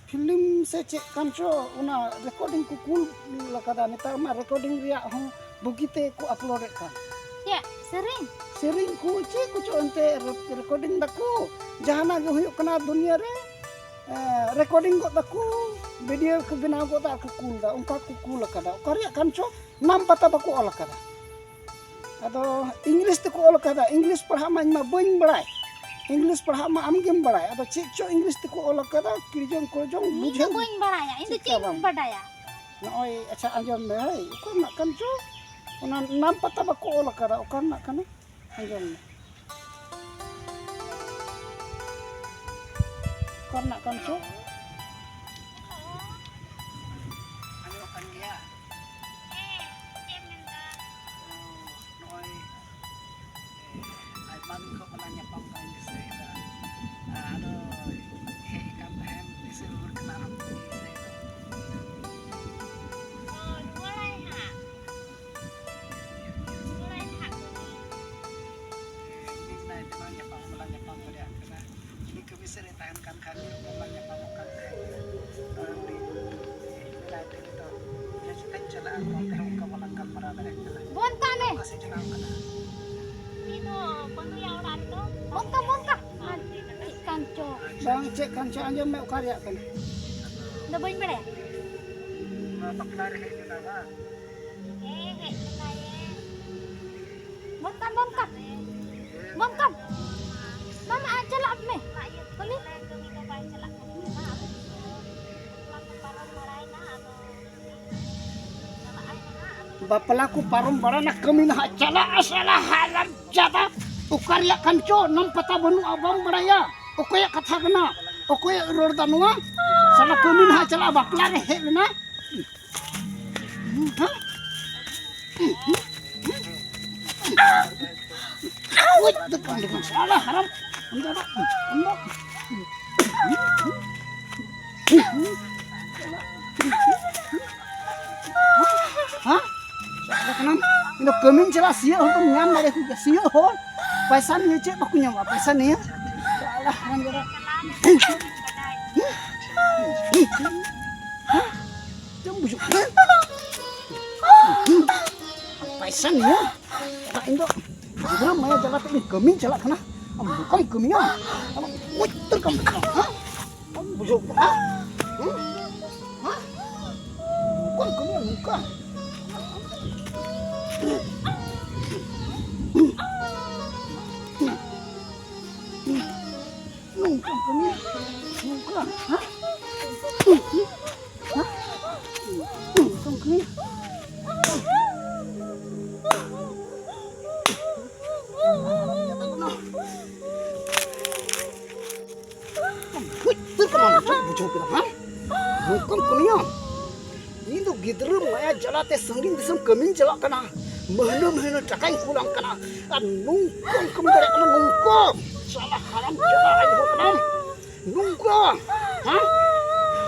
ᱯᱷᱤᱞᱢ ᱥᱮ ᱪᱮᱫ ᱠᱟᱱ ᱪᱚ, ᱚᱱᱟ ᱨᱮᱠᱚᱨᱰᱤᱝ ᱠᱚ ᱠᱩᱞ ᱟᱠᱟᱫᱟ᱾ ᱱᱮᱛᱟᱨ ᱢᱟ ᱨᱮᱠᱚᱨᱰᱤᱝ ᱨᱮᱭᱟᱜ ᱦᱚᱸ ᱵᱩᱜᱤ ᱛᱮ ᱠᱚ ᱟᱯᱞᱳᱰᱮᱫ ᱠᱟᱱ᱾ ᱪᱮᱫ ᱥᱮᱨᱮᱧ? ᱥᱮᱨᱮᱧ ᱠᱚ ᱪᱮᱫ ᱠᱚᱪᱚ ᱮᱱᱛᱮ ᱨᱮ-, ᱨᱮᱠᱚᱨᱰᱤᱝ ᱫᱟᱠᱚ, ᱡᱟᱦᱟᱱᱟᱜ ᱜᱮ ᱦᱩᱭᱩᱜ ᱠᱟᱱᱟ ᱫᱩᱱᱤᱭᱟᱹ ᱨᱮ, ᱮ, ᱨᱮᱠᱚᱨᱰᱤᱝ ᱜᱚᱫ ᱫᱟᱠᱚ, ᱵᱷᱤᱰᱤᱭᱳ ᱠᱚ ᱵᱮᱱᱟᱣ ᱜᱚᱫᱟ ᱟᱨ ᱠᱚ ᱠᱩᱞ ᱫᱟ, ᱚᱱᱠᱟ ᱠᱚ ᱠᱩᱞ ᱟᱠᱟᱫᱟ᱾ ᱚᱠᱟ ᱨᱮᱭᱟᱜ ᱠᱟᱱ ᱪᱚ, ᱱᱟᱢ ᱯᱟᱛᱟ ᱵᱟᱠᱚ ᱚᱞ ᱟᱠᱟᱫᱟ᱾ ᱟᱫᱚ ᱤᱝᱞᱤᱥ ᱛᱮᱠᱚ ᱚᱞ ᱟᱠᱟᱫᱟ, ᱤᱝᱞᱤᱥ ᱯᱟᱲᱦᱟᱜ ᱢᱟ ᱤᱧ ᱢᱟ ᱵᱟᱹᱧ ᱵᱟᱲᱟᱭ, ᱤᱝᱞᱤᱥ ᱯᱟᱲᱦᱟᱜ ᱢᱟ ᱟᱢ ᱜᱮᱢ ᱵᱟᱲᱟᱭ᱾ ᱟᱫᱚ ᱪᱮᱫ ᱪᱚ ᱤᱝᱞᱤᱥ ᱛᱮᱠᱚ ᱚᱞ ᱟᱠᱟᱫᱟ, ᱠᱤᱨᱡᱚᱝ ᱠᱚᱨᱡᱚᱝ ᱤᱧ ᱫᱚ ᱵᱩᱡᱷᱟᱹᱣ ᱵᱟᱹᱧ ᱵᱟᱲᱟᱭᱟ, ᱤᱧ ᱫᱚ ᱪᱮᱫ ᱪᱮᱫ ᱜᱮ ᱵᱟᱢ ᱵᱟᱰᱟᱭᱟ᱾ ᱱᱚᱜᱼᱚᱭ, ᱟᱪᱪᱷᱟ, ᱟᱸᱡᱚᱢ ᱢᱮ, ᱦᱳᱭ, ᱚᱠᱟ ᱨᱮᱱᱟᱜ ᱠᱟᱱ ᱪᱚ, ᱚᱱᱟ ᱱᱟᱢ ᱯᱟᱛᱟ ᱵᱟᱠᱚ ᱚᱞ ᱟᱠᱟᱫᱟ, ᱚᱠᱟ ᱨᱮᱱᱟᱜ ᱠᱟᱱᱟ? ᱟᱸᱡᱚᱢ ᱢᱮ᱾ ᱚᱠᱟ ᱨᱮᱱᱟᱜ ᱠᱟᱱ ᱪᱚ? ᱟᱸᱡᱚᱢᱚᱜ ᱠᱟᱱ ᱜᱮᱭᱟ? ᱱᱚᱜᱼᱚᱭ ᱟᱭᱢᱟ ᱫᱤᱱ ᱠᱷᱚᱱ ᱵᱟᱞᱟᱝ ᱧᱟᱯᱟᱢ ᱠᱟᱱ ᱫᱤᱥᱟᱹᱭᱮᱫᱟ᱾ ᱟᱫᱚ ᱦᱮᱡ ᱟᱠᱟᱱ ᱛᱟᱦᱮᱸᱱ, ᱫᱤᱥᱟᱹ ᱨᱩᱣᱟᱹᱲ ᱠᱟᱱᱟ ᱟᱢ ᱫᱤᱥᱟᱹᱭᱮᱫᱟ᱾ ᱦᱳᱭ, ᱨᱩᱣᱟᱹᱲᱟᱭ ᱦᱟᱸᱜ᱾ ᱨᱩᱣᱟᱹᱲᱟᱭ ᱦᱟᱸᱜ᱾ ᱦᱮᱸ, ᱤᱧ ᱢᱮᱱᱫᱟ ᱟᱭᱢᱟ ᱧᱟᱯᱟᱢ ᱵᱟᱞᱟᱝ ᱧᱟᱯᱟᱢ ᱫᱟᱲᱮᱭᱟᱜ ᱠᱟᱱᱟ᱾ ᱩᱱᱤ ᱠᱟᱹᱢᱤ ᱥᱮᱫ ᱨᱮ ᱛᱟᱦᱮᱱ ᱠᱟᱱ ᱠᱷᱟᱱ, ᱧᱟᱯᱟᱢ ᱞᱟᱝ ᱧᱟᱯᱟᱢᱚᱜ ᱠᱟᱱ ᱛᱟᱦᱮᱸᱫ᱾ ᱟᱨ ᱩᱱᱤ ᱢᱮᱱᱟᱭ ᱛᱮᱜᱮ ᱛᱚ, ᱡᱟᱦᱟᱸ ᱥᱮᱫ ᱤᱧ ᱪᱟᱞᱟᱜᱼᱟ, ᱚᱱᱛᱮ ᱦᱚᱸ ᱚᱱᱠᱟ ᱵᱟᱞᱟᱝ ᱜᱟᱞᱢᱟᱨᱟᱣ ᱫᱟᱲᱮᱭᱟᱜ ᱠᱟᱱᱟ᱾ ᱵᱚᱱ ᱠᱟᱜ ᱢᱮ᱾ ᱩᱱᱤ ᱫᱚ ᱵᱟᱹᱱᱩᱭᱟ ᱚᱲᱟᱜ ᱨᱮᱫᱚ᱾ ᱵᱚᱱ ᱠᱟᱢ, ᱵᱚᱱ ᱠᱟᱢ᱾ ᱟᱨ ᱪᱮᱫ ᱠᱟᱱ ᱪᱚ? ᱵᱟᱝ, ᱪᱮᱫ ᱠᱟᱱ ᱪᱚ? ᱟᱸᱡᱚᱢ ᱢᱮ, ᱚᱠᱟ ᱨᱮᱭᱟᱜ ᱠᱟᱱᱟ? ᱤᱧ ᱫᱚ ᱵᱟᱹᱧ ᱵᱟᱲᱟᱭᱟ᱾ ᱱᱚᱣᱟ ᱵᱟᱯᱞᱟ ᱨᱮ ᱦᱮᱡ ᱞᱮᱱᱟ ᱵᱟᱝ? ᱦᱮᱸ, ᱦᱮᱡ ᱞᱮᱱᱟᱭᱮ᱾ ᱵᱚᱱ ᱠᱟᱢ, ᱵᱚᱱ ᱠᱟᱢ᱾ ᱵᱚᱱ ᱠᱟᱢ᱾ ᱵᱟᱝ, ᱟᱡ ᱪᱟᱞᱟᱜ ᱢᱮ᱾ ᱠᱟᱹᱢᱤ᱾ ᱠᱟᱹᱢᱤ ᱫᱚ ᱵᱟᱭ ᱪᱟᱞᱟᱜ ᱠᱟᱱᱟ᱾ ᱵᱟᱯᱞᱟ ᱠᱚ ᱯᱟᱨᱚᱢ ᱵᱟᱲᱟᱭᱮᱱᱟ, ᱟᱫᱚ ᱵᱟᱯᱞᱟ ᱠᱚ ᱯᱟᱨᱚᱢ ᱵᱟᱲᱟᱭᱮᱱᱟ, ᱠᱟᱹᱢᱤ ᱱᱟᱦᱟᱜ ᱪᱟᱞᱟᱜᱼᱟ, ᱥᱟᱞᱟ ᱦᱟᱨᱟᱢ ᱡᱟᱫᱟ᱾ ᱚᱠᱟ ᱨᱮᱭᱟᱜ ᱠᱟᱱ ᱪᱚ, ᱱᱟᱢ ᱯᱟᱛᱟ ᱵᱟᱹᱱᱩᱜᱼᱟ, ᱵᱟᱢ ᱵᱟᱲᱟᱭᱟ ᱚᱠᱚᱭᱟᱜ ᱠᱟᱛᱷᱟ ᱠᱟᱱᱟ, ᱚᱠᱚᱭᱮ ᱨᱚᱲ ᱫᱟ ᱱᱚᱣᱟ? ᱥᱟᱞᱟ ᱠᱟᱹᱢᱤ ᱱᱟᱦᱟᱜ ᱪᱟᱞᱟᱜᱼᱟ, ᱵᱟᱯᱞᱟ ᱨᱮ ᱦᱮᱡ ᱞᱮᱱᱟ᱾ ᱦᱮᱸ? ᱩᱡ, ᱫᱚ ᱠᱟᱱ ᱫᱚ ᱥᱟᱞᱟ ᱦᱟᱨᱟᱢ ᱡᱟᱫᱟ᱾ ᱦᱮᱸ? ᱪᱟᱞᱟᱜ ᱠᱟᱱᱟᱢ? ᱤᱧ ᱫᱚ ᱠᱟᱹᱢᱤᱧ ᱪᱟᱞᱟᱜᱼᱟ, ᱥᱤᱭᱳᱜ ᱦᱚᱲ ᱫᱚᱢ ᱧᱟᱢ ᱫᱟᱲᱮᱭᱟᱠᱚ ᱜᱮᱭᱟ, ᱥᱤᱭᱳᱜ ᱦᱚᱲ᱾ ᱯᱚᱭᱥᱟ ᱱᱤᱭᱮ ᱪᱮᱫ ᱵᱟᱠᱚ ᱧᱟᱢᱟ, ᱯᱚᱭᱥᱟ ᱱᱤᱭᱮ᱾ ᱪᱟᱞᱟᱜ ᱦᱟᱨᱟᱢ ᱡᱟᱫᱟ᱾ ᱪᱮᱫ ᱮᱢ ᱵᱩᱡᱷᱟᱹᱣ ᱠᱟᱱᱟ? ᱯᱚᱭᱥᱟ ᱱᱤᱭᱮ ᱤᱧ ᱫᱚ ᱜᱤᱫᱽᱨᱟᱹ ᱢᱟᱭᱟ ᱡᱟᱞᱟ ᱛᱮ ᱤᱧ ᱠᱟᱹᱢᱤᱧ ᱪᱟᱞᱟᱜ ᱠᱟᱱᱟ᱾ ᱟᱢ ᱱᱚᱝᱠᱟᱢ ᱠᱟᱹᱢᱤᱭᱟ? ᱟᱢ ᱢᱚᱡᱽ ᱩᱛᱟᱹᱨ ᱠᱟᱹᱢᱤ ᱠᱟᱱᱟ, ᱦᱮᱸ? ᱵᱟᱢ ᱵᱩᱡᱷᱟᱹᱣ ᱠᱮᱫᱟ, ᱦᱮᱸ? ᱦᱮᱸ? ᱦᱮᱸ? ᱱᱚᱝᱠᱟᱢ ᱠᱟᱹᱢᱤᱭᱟ, ᱱᱚᱝᱠᱟ? ᱱᱚᱝᱠᱟᱢ ᱠᱟᱹᱢᱤᱭᱟ? ᱱᱚᱝᱠᱟ? ᱦᱮᱸ? ᱦᱮᱸ? ᱱᱚᱝᱠᱟᱢ ᱠᱟᱹᱢᱤᱭᱟ? ᱵᱩᱡᱽ ᱩᱛᱟᱹᱨ ᱠᱟᱱᱟ, ᱪᱮᱫ ᱵᱩᱡᱷᱟᱹᱣ ᱠᱮᱫᱟ, ᱦᱮᱸ? ᱱᱚᱝᱠᱟᱢ ᱠᱟᱹᱢᱤᱭᱟ? ᱤᱧ ᱫᱚ ᱜᱤᱫᱽᱨᱟᱹ ᱢᱟᱭᱟ ᱡᱟᱞᱟᱛᱮ ᱥᱟᱺᱜᱤᱧ ᱫᱤᱥᱚᱢ ᱠᱟᱹᱢᱤᱧ ᱪᱟᱞᱟᱜ ᱠᱟᱱᱟ᱾ ᱢᱟᱹᱦᱱᱟᱹ ᱢᱟᱹᱦᱱᱟᱹ ᱴᱟᱠᱟᱧ ᱠᱩᱞᱟᱢ ᱠᱟᱱᱟ᱾ ᱟᱨ ᱱᱚᱝᱠᱟᱢ ᱠᱟᱹᱢᱤ ᱫᱟᱲᱮᱭᱟᱜ ᱠᱟᱱᱟ, ᱱᱚᱝᱠᱟ᱾ ᱥᱟᱞᱟ ᱦᱟᱨᱟᱢ ᱡᱟᱫᱟ, ᱟᱭᱳ ᱦᱚᱲ ᱠᱟᱱᱟᱢ᱾ ᱱᱚᱝᱠᱟ, ᱦᱮᱸ?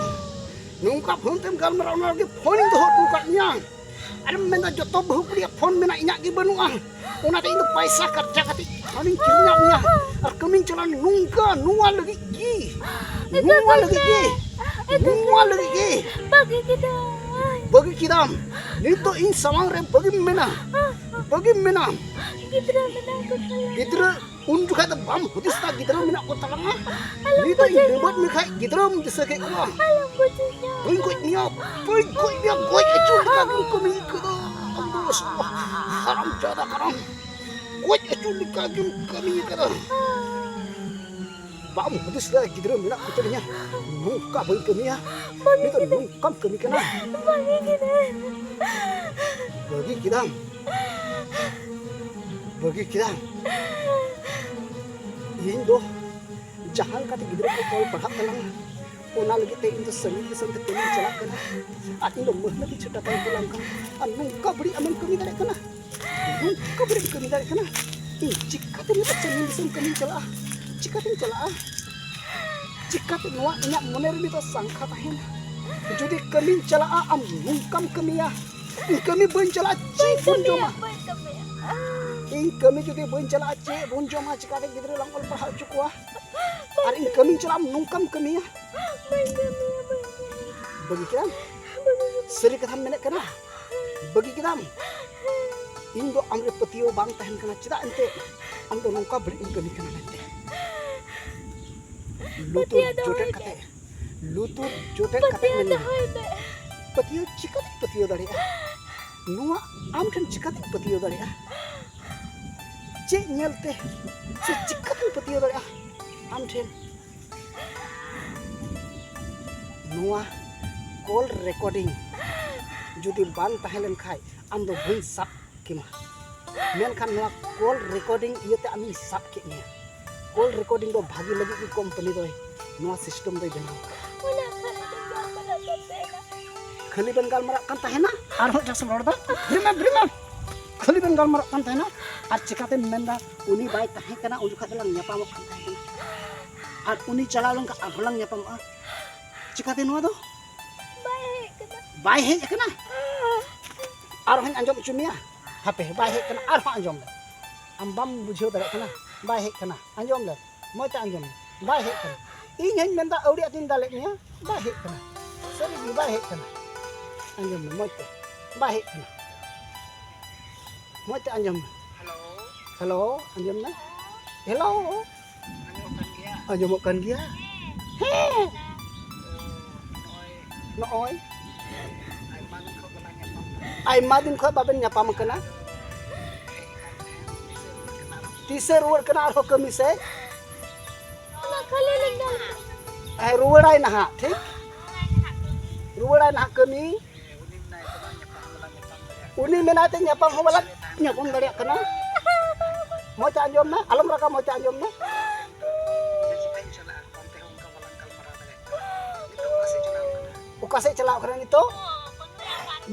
ᱱᱚᱝᱠᱟ ᱯᱷᱳᱱ ᱛᱮᱢ ᱜᱟᱞᱢᱟᱨᱟᱣ, ᱚᱱᱟ ᱞᱟᱹᱜᱤᱫ ᱯᱷᱳᱱᱤᱧ ᱫᱚᱦᱚ ᱦᱚᱴᱚ ᱟᱠᱟᱫ ᱢᱮᱭᱟ᱾ ᱟᱨᱮᱢ ᱢᱮᱱᱫᱟ ᱡᱚᱛᱚ ᱵᱟᱹᱦᱩ ᱠᱩᱲᱤᱭᱟᱜ ᱯᱷᱳᱱ ᱢᱮᱱᱟᱜᱼᱟ, ᱤᱧᱟᱹᱜ ᱜᱮ ᱵᱟᱹᱱᱩᱜᱼᱟ᱾ ᱚᱱᱟᱛᱮ ᱤᱧ ᱫᱚ ᱯᱟᱭᱥᱟ ᱠᱷᱚᱨᱪᱟ ᱠᱟᱛᱮ ᱯᱷᱳᱱᱤᱧ ᱠᱤᱨᱤᱧᱟᱫ ᱢᱮᱭᱟ᱾ ᱟᱨ ᱠᱟᱹᱢᱤᱧ ᱪᱟᱞᱟᱣ ᱱᱚᱝᱠᱟ, ᱱᱚᱣᱟ ᱞᱟᱹᱜᱤᱫ ᱜᱮ᱾ ᱱᱚᱣᱟ ᱞᱟᱹᱜᱤᱫ ᱜᱮ᱾ ᱱᱚᱣᱟ ᱞᱟᱹᱜᱤᱫ ᱜᱮ᱾ ᱵᱟᱹᱜᱤ ᱠᱮᱫᱟᱹᱧ᱾ ᱵᱟᱹᱜᱤ ᱠᱮᱫᱟᱢ᱾ ᱱᱤᱛᱚᱜ ᱤᱧ ᱥᱟᱢᱟᱝ ᱨᱮ ᱵᱟᱹᱜᱤᱢ ᱢᱮᱱᱟ᱾ ᱵᱟᱹᱜᱤᱢ ᱢᱮᱱᱟ᱾ ᱜᱤᱫᱽᱨᱟᱹ ᱢᱮᱱᱟᱜ ᱠᱚ ᱛᱟᱞᱮᱭᱟ᱾ ᱜᱤᱫᱽᱨᱟᱹ ᱩᱱ ᱡᱚᱠᱷᱟᱡ ᱫᱚ ᱵᱟᱢ ᱦᱩᱫᱤᱥ ᱫᱟ ᱜᱤᱫᱽᱨᱟᱹ ᱢᱮᱱᱟᱜ ᱠᱚ ᱛᱟᱞᱟᱝᱟ᱾ ᱟᱞᱚᱢ ᱱᱤᱛᱚᱜ ᱤᱧ ᱵᱩᱡᱷᱟᱹᱣ ᱰᱤᱵᱟᱹᱴ ᱢᱮᱠᱷᱟᱡ ᱜᱤᱫᱽᱨᱟᱹᱢ ᱫᱤᱥᱟᱹ ᱠᱮᱫ ᱠᱚᱣᱟ᱾ ᱟᱞᱚᱢ ᱵᱩᱡᱷᱟᱹᱣ ᱧᱟᱢᱟ᱾ ᱵᱟᱹᱧ ᱜᱚᱡ ᱢᱮᱭᱟ, ᱵᱟᱹᱧ ᱜᱚᱡ ᱢᱮᱭᱟ, ᱜᱚᱡ ᱦᱚᱪᱚ ᱞᱮᱠᱟ ᱜᱮᱢ ᱠᱟᱹᱢᱤ ᱠᱟᱫᱟ᱾ ᱦᱟᱨᱟᱢ ᱡᱟᱫᱟ ᱦᱟᱨᱟᱢ, ᱜᱚᱡ ᱦᱚᱪᱚ ᱞᱮᱠᱟ ᱜᱮᱢ ᱠᱟᱹᱢᱤ ᱠᱟᱫᱟ᱾ ᱵᱟᱢ ᱦᱩᱫᱤᱥ ᱞᱮᱫᱟ ᱜᱤᱫᱽᱨᱟᱹ ᱢᱮᱱᱟᱜ ᱠᱚ ᱛᱟᱹᱞᱤᱧᱟ, ᱱᱚᱝᱠᱟ ᱵᱟᱹᱧ ᱠᱟᱹᱢᱤᱭᱟ᱾ ᱱᱤᱛᱚᱜ ᱱᱚᱝᱠᱟᱢ ᱠᱟᱹᱢᱤ ᱠᱟᱱᱟ᱾ ᱵᱟᱹᱜᱤ ᱠᱮᱫᱟᱹᱧ᱾ ᱵᱟᱹᱜᱤ ᱠᱮᱫᱟᱢ, ᱵᱟᱹᱜᱤ ᱠᱮᱫᱟᱢ᱾ ᱤᱧ ᱫᱚ ᱡᱟᱦᱟᱸ ᱞᱮᱠᱟᱛᱮ ᱜᱤᱫᱽᱨᱟᱹ ᱠᱚ ᱚᱞ ᱯᱟᱲᱦᱟᱜ ᱛᱟᱞᱟᱝᱟ, ᱚᱱᱟ ᱞᱟᱹᱜᱤᱫ ᱛᱮ ᱤᱧ ᱫᱚ ᱥᱟᱺᱜᱤᱧ ᱫᱤᱥᱚᱢ ᱛᱮ ᱠᱟᱹᱢᱤᱧ ᱪᱟᱞᱟᱜ ᱠᱟᱱᱟ᱾ ᱟᱨ ᱤᱧ ᱫᱚ ᱢᱟᱹᱦᱱᱟᱹ ᱯᱤᱪᱷᱩ ᱴᱟᱠᱟᱧ ᱠᱩᱞᱟᱢ ᱠᱟᱱᱟ᱾ ᱟᱨ ᱱᱚᱝᱠᱟ ᱵᱟᱹᱲᱤᱡ ᱟᱢᱮᱢ ᱠᱟᱹᱢᱤ ᱫᱟᱲᱮᱭᱟᱜ ᱠᱟᱱᱟ, ᱱᱚᱝᱠᱟ ᱵᱟᱹᱲᱤᱡ ᱮᱢ ᱠᱟᱹᱢᱤ ᱫᱟᱲᱮᱭᱟᱜ ᱠᱟᱱᱟ᱾ ᱤᱧ ᱪᱤᱠᱟᱹᱛᱮ ᱱᱤᱛᱚᱜ ᱥᱟᱺᱜᱤᱧ ᱫᱤᱥᱚᱢ ᱠᱟᱹᱢᱤᱧ ᱪᱟᱞᱟᱜᱼᱟ? ᱪᱤᱠᱟᱹᱛᱮᱧ ᱪᱟᱞᱟᱜᱼᱟ? ᱪᱤᱠᱟᱹᱛᱮ ᱱᱚᱣᱟ ᱤᱧᱟᱹᱜ ᱢᱚᱱᱮ ᱨᱮ ᱱᱤᱛᱚᱜ ᱥᱟᱝᱠᱷᱟ ᱛᱟᱦᱮᱱᱟ? ᱡᱩᱫᱤ ᱠᱟᱹᱢᱤᱧ ᱪᱟᱞᱟᱜᱼᱟ, ᱟᱢ ᱱᱚᱝᱠᱟᱢ ᱠᱟᱹᱢᱤᱭᱟ᱾ ᱤᱧ ᱠᱟᱹᱢᱤ ᱵᱟᱹᱧ ᱪᱟᱞᱟᱜᱼᱟ, ᱪᱮᱫ ᱵᱚᱱ ᱡᱚᱢᱟ? ᱵᱟᱹᱧ ᱠᱟᱹᱢᱤᱭᱟ᱾ ᱤᱧ ᱠᱟᱹᱢᱤ ᱡᱩᱫᱤ ᱵᱟᱹᱧ ᱪᱟᱞᱟᱜᱼᱟ, ᱪᱮᱫ ᱵᱚᱱ ᱡᱚᱢᱟ? ᱪᱤᱠᱟᱹᱛᱮ ᱜᱤᱫᱽᱨᱟᱹ ᱞᱟᱝ ᱚᱞ ᱯᱟᱲᱦᱟᱣ ᱦᱚᱪᱚ ᱠᱚᱣᱟ? ᱟᱨ ᱤᱧ ᱠᱟᱹᱢᱤᱧ ᱪᱟᱞᱟᱜᱼᱟ, ᱱᱚᱝᱠᱟᱢ ᱠᱟᱹᱢᱤᱭᱟ? ᱵᱟᱹᱧ ᱠᱟᱹᱢᱤᱭᱟ, ᱵᱟᱹᱧ ᱠᱟᱹᱢᱤᱭᱟ᱾ ᱵᱟᱹᱜᱤ ᱠᱮᱫᱟᱢ? ᱥᱟᱹᱨᱤ ᱠᱟᱛᱷᱟᱢ ᱢᱮᱱᱮᱫ ᱠᱟᱱᱟ? ᱵᱟᱹᱜᱤ ᱠᱮᱫᱟᱢ? ᱤᱧ ᱫᱚ ᱟᱢᱨᱮ ᱯᱟᱹᱛᱭᱟᱹᱣ ᱵᱟᱝ ᱛᱟᱦᱮᱱ ᱠᱟᱱᱟ᱾ ᱪᱮᱫᱟᱜ ᱮᱱᱛᱮ ᱟᱢ ᱫᱚ ᱱᱚᱝᱠᱟ ᱵᱟᱹᱲᱤᱡ ᱮᱢ ᱠᱟᱹᱢᱤ ᱠᱟᱱᱟ ᱢᱮᱱᱛᱮ? ᱞᱩᱛᱩᱨ ᱯᱟᱹᱛᱭᱟᱹᱣ ᱫᱚᱦᱚᱭ ᱡᱚᱴᱮᱫ ᱢᱮ᱾ ᱠᱟᱛᱮ, ᱞᱩᱛᱩᱨ ᱡᱚᱴᱮᱫ ᱠᱟᱛᱮ ᱯᱟᱹᱛᱭᱟᱹᱣ ᱢᱮᱱ ᱢᱮ᱾ ᱫᱚᱦᱚᱭ ᱢᱮ᱾ ᱯᱟᱹᱛᱭᱟᱹᱣ ᱪᱤᱠᱟᱹᱛᱤᱧ ᱯᱟᱹᱛᱭᱟᱹᱣ ᱫᱟᱲᱮᱭᱟᱜᱼᱟ? ᱱᱚᱣᱟ ᱟᱢ ᱴᱷᱮᱱ ᱪᱤᱠᱟᱹᱛᱤᱧ ᱯᱟᱹᱛᱭᱟᱹᱣ ᱫᱟᱲᱮᱭᱟᱜᱼᱟ? ᱪᱮᱫ ᱧᱮᱞᱛᱮ ᱥᱮ ᱪᱤᱠᱟᱹᱛᱤᱧ ᱯᱟᱹᱛᱭᱟᱹᱣ ᱫᱟᱲᱮᱭᱟᱜᱼᱟ ᱟᱢ ᱴᱷᱮᱱ? ᱱᱚᱣᱟ ᱠᱚᱞ ᱨᱮᱠᱚᱨᱰᱤᱝ ᱡᱩᱫᱤ ᱵᱟᱝ ᱛᱟᱦᱮᱸ ᱞᱮᱱ ᱠᱷᱟᱡ ᱟᱢ ᱫᱚ ᱵᱟᱹᱧ ᱥᱟᱵ ᱠᱮᱢᱟ᱾ ᱢᱮᱱᱠᱷᱟᱱ ᱱᱚᱣᱟ ᱠᱚᱞ ᱨᱮᱠᱚᱨᱰᱤᱝ ᱤᱭᱟᱹᱛᱮ ᱟᱢᱤᱧ ᱥᱟᱵ ᱠᱮᱫ ᱢᱮᱭᱟ᱾ ᱠᱚᱞ ᱨᱮᱠᱚᱨᱰᱤᱝ ᱫᱚ ᱵᱷᱟᱜᱮ ᱞᱟᱹᱜᱤᱫ ᱜᱮ ᱠᱳᱢᱯᱟᱱᱤ ᱫᱚᱭ ᱱᱚᱣᱟ ᱥᱤᱥᱴᱮᱢ ᱫᱚᱭ ᱵᱮᱱᱟᱣ ᱠᱟᱫᱟ᱾ ᱚᱱᱟ ᱠᱷᱟᱹᱞᱤ ᱫᱚ ᱵᱟᱝ ᱵᱟᱲᱟᱭ ᱠᱟᱱ ᱛᱟᱦᱮᱱᱟ᱾ ᱠᱷᱟᱹᱞᱤ ᱵᱮᱱ ᱜᱟᱞᱢᱟᱨᱟᱜ ᱠᱟᱱ ᱛᱟᱦᱮᱱᱟ, ᱟᱨᱦᱚᱸ ᱮᱴᱟᱜ ᱥᱮᱫ ᱨᱚᱲ ᱫᱟ᱾ ᱵᱨᱤᱢᱮ, ᱵᱨᱤᱢᱮ᱾ ᱠᱷᱟᱹᱞᱤ ᱵᱮᱱ ᱜᱟᱞᱢᱟᱨᱟᱜ ᱠᱟᱱ ᱛᱟᱦᱮᱱᱟ, ᱟᱨ ᱪᱤᱠᱟᱛᱮᱢ ᱢᱮᱱᱫᱟ ᱩᱱᱤ ᱵᱟᱭ ᱛᱟᱦᱮᱸ ᱠᱟᱱᱟ, ᱩᱱ ᱡᱚᱠᱷᱟᱡ ᱫᱚᱞᱟᱝ ᱧᱟᱯᱟᱢᱚᱜ ᱠᱟᱱ ᱛᱟᱦᱮᱸ ᱠᱟᱱᱟ, ᱟᱨ ᱩᱱᱤ ᱪᱟᱞᱟᱣ ᱞᱮᱱᱠᱷᱟᱱ ᱟᱨᱦᱚᱸ ᱞᱟᱝ ᱧᱟᱯᱟᱢᱚᱜᱼᱟ? ᱪᱤᱠᱟᱛᱮ ᱱᱚᱣᱟ ᱫᱚ? ᱵᱟᱭ ᱦᱮᱡ ᱠᱟᱱᱟ᱾ ᱵᱟᱭ ᱦᱮᱡ ᱠᱟᱱᱟ? ᱟᱨᱦᱚᱸᱧ ᱟᱸᱡᱚᱢ ᱦᱚᱪᱚ ᱢᱮᱭᱟ᱾ ᱦᱟᱯᱮ, ᱵᱟᱭ ᱦᱮᱡ ᱠᱟᱱᱟ, ᱟᱨᱦᱚᱸ ᱟᱸᱡᱚᱢ ᱞᱮ᱾ ᱟᱢ ᱵᱟᱢ ᱵᱩᱡᱷᱟᱹᱣ ᱫᱟᱲᱮᱭᱟᱜ ᱠᱟᱱᱟ, ᱵᱟᱭ ᱦᱮᱡ ᱠᱟᱱᱟ᱾ ᱟᱸᱡᱚᱢ ᱞᱮ, ᱢᱚᱡᱽ ᱛᱮ ᱟᱸᱡᱚᱢ ᱢᱮ, ᱵᱟᱭ ᱦᱮᱡ ᱠᱟᱱᱟ᱾ ᱤᱧ ᱦᱚᱧ ᱢᱮᱱᱫᱟ ᱟᱹᱣᱲᱤ ᱟᱹᱛᱤᱧ ᱫᱟᱞᱮᱫ ᱢᱮᱭᱟ, ᱵᱟᱭ ᱦᱮᱡ ᱠᱟᱱᱟ᱾ ᱥᱟᱹᱨᱤ ᱜᱮ ᱵᱟᱭ ᱦᱮᱡ ᱠᱟᱱᱟ᱾ ᱟᱸᱡᱚᱢ ᱢᱮ ᱢᱚᱡᱽ ᱛᱮ, ᱵᱟᱭ ᱦᱮᱡ ᱠᱟᱱᱟ᱾ ᱢᱚᱡᱽ ᱛᱮ ᱟᱸᱡᱚᱢ ᱢᱮ᱾ ᱦᱮᱞᱳ᱾ ᱦᱮᱞᱳ, ᱟᱸᱡᱚᱢ ᱢᱮ᱾ ᱦᱮᱞᱳ᱾ ᱟᱸᱡᱚᱢᱚᱜ ᱠᱟᱱ ᱜᱮᱭᱟ? ᱟᱸᱡᱚᱢᱚᱜ ᱠᱟᱱ ᱜᱮᱭᱟ? ᱦᱮᱸ᱾ ᱛᱚ, ᱱᱚᱜᱼᱚᱭ ᱱᱚᱜᱼᱚᱭ᱾ ᱟᱭᱢᱟ ᱫᱤᱱ ᱠᱷᱚᱱ ᱵᱟᱞᱟᱝ ᱧᱟᱯᱟᱢ ᱠᱟᱱᱟ᱾ ᱟᱭᱢᱟ ᱫᱤᱱ ᱠᱷᱚᱱ ᱵᱟᱵᱮᱱ ᱧᱟᱯᱟᱢ ᱠᱟᱱᱟ᱾ ᱛᱤᱥᱮ ᱨᱩᱣᱟᱹᱲ ᱠᱟᱱᱟ ᱟᱨᱦᱚᱸ ᱠᱟᱹᱢᱤ ᱥᱮᱫ? ᱦᱮᱸ, ᱨᱩᱣᱟᱹᱲᱟᱭ ᱱᱟᱦᱟᱜ, ᱴᱷᱤᱠ? ᱨᱩᱣᱟᱹᱲᱟᱭ ᱱᱟᱦᱟᱜ ᱠᱟᱹᱢᱤ᱾ ᱩᱱᱤ ᱢᱮᱱᱟᱭ ᱛᱮ ᱧᱟᱯᱟᱢ ᱦᱚᱸ ᱵᱟᱞᱟᱝ ᱧᱟᱯᱟᱢ ᱫᱟᱲᱮᱭᱟᱜ ᱠᱟᱱᱟ᱾ ᱢᱚᱡᱽ ᱛᱮ ᱟᱸᱡᱚᱢ ᱢᱮ, ᱟᱞᱚᱢ ᱨᱟᱜᱟ, ᱢᱚᱡᱽ ᱛᱮ ᱟᱸᱡᱚᱢ ᱢᱮ᱾ ᱚᱠᱟ ᱥᱮᱫ ᱪᱟᱞᱟᱣ ᱠᱟᱱᱟ ᱱᱤᱛᱚᱜ?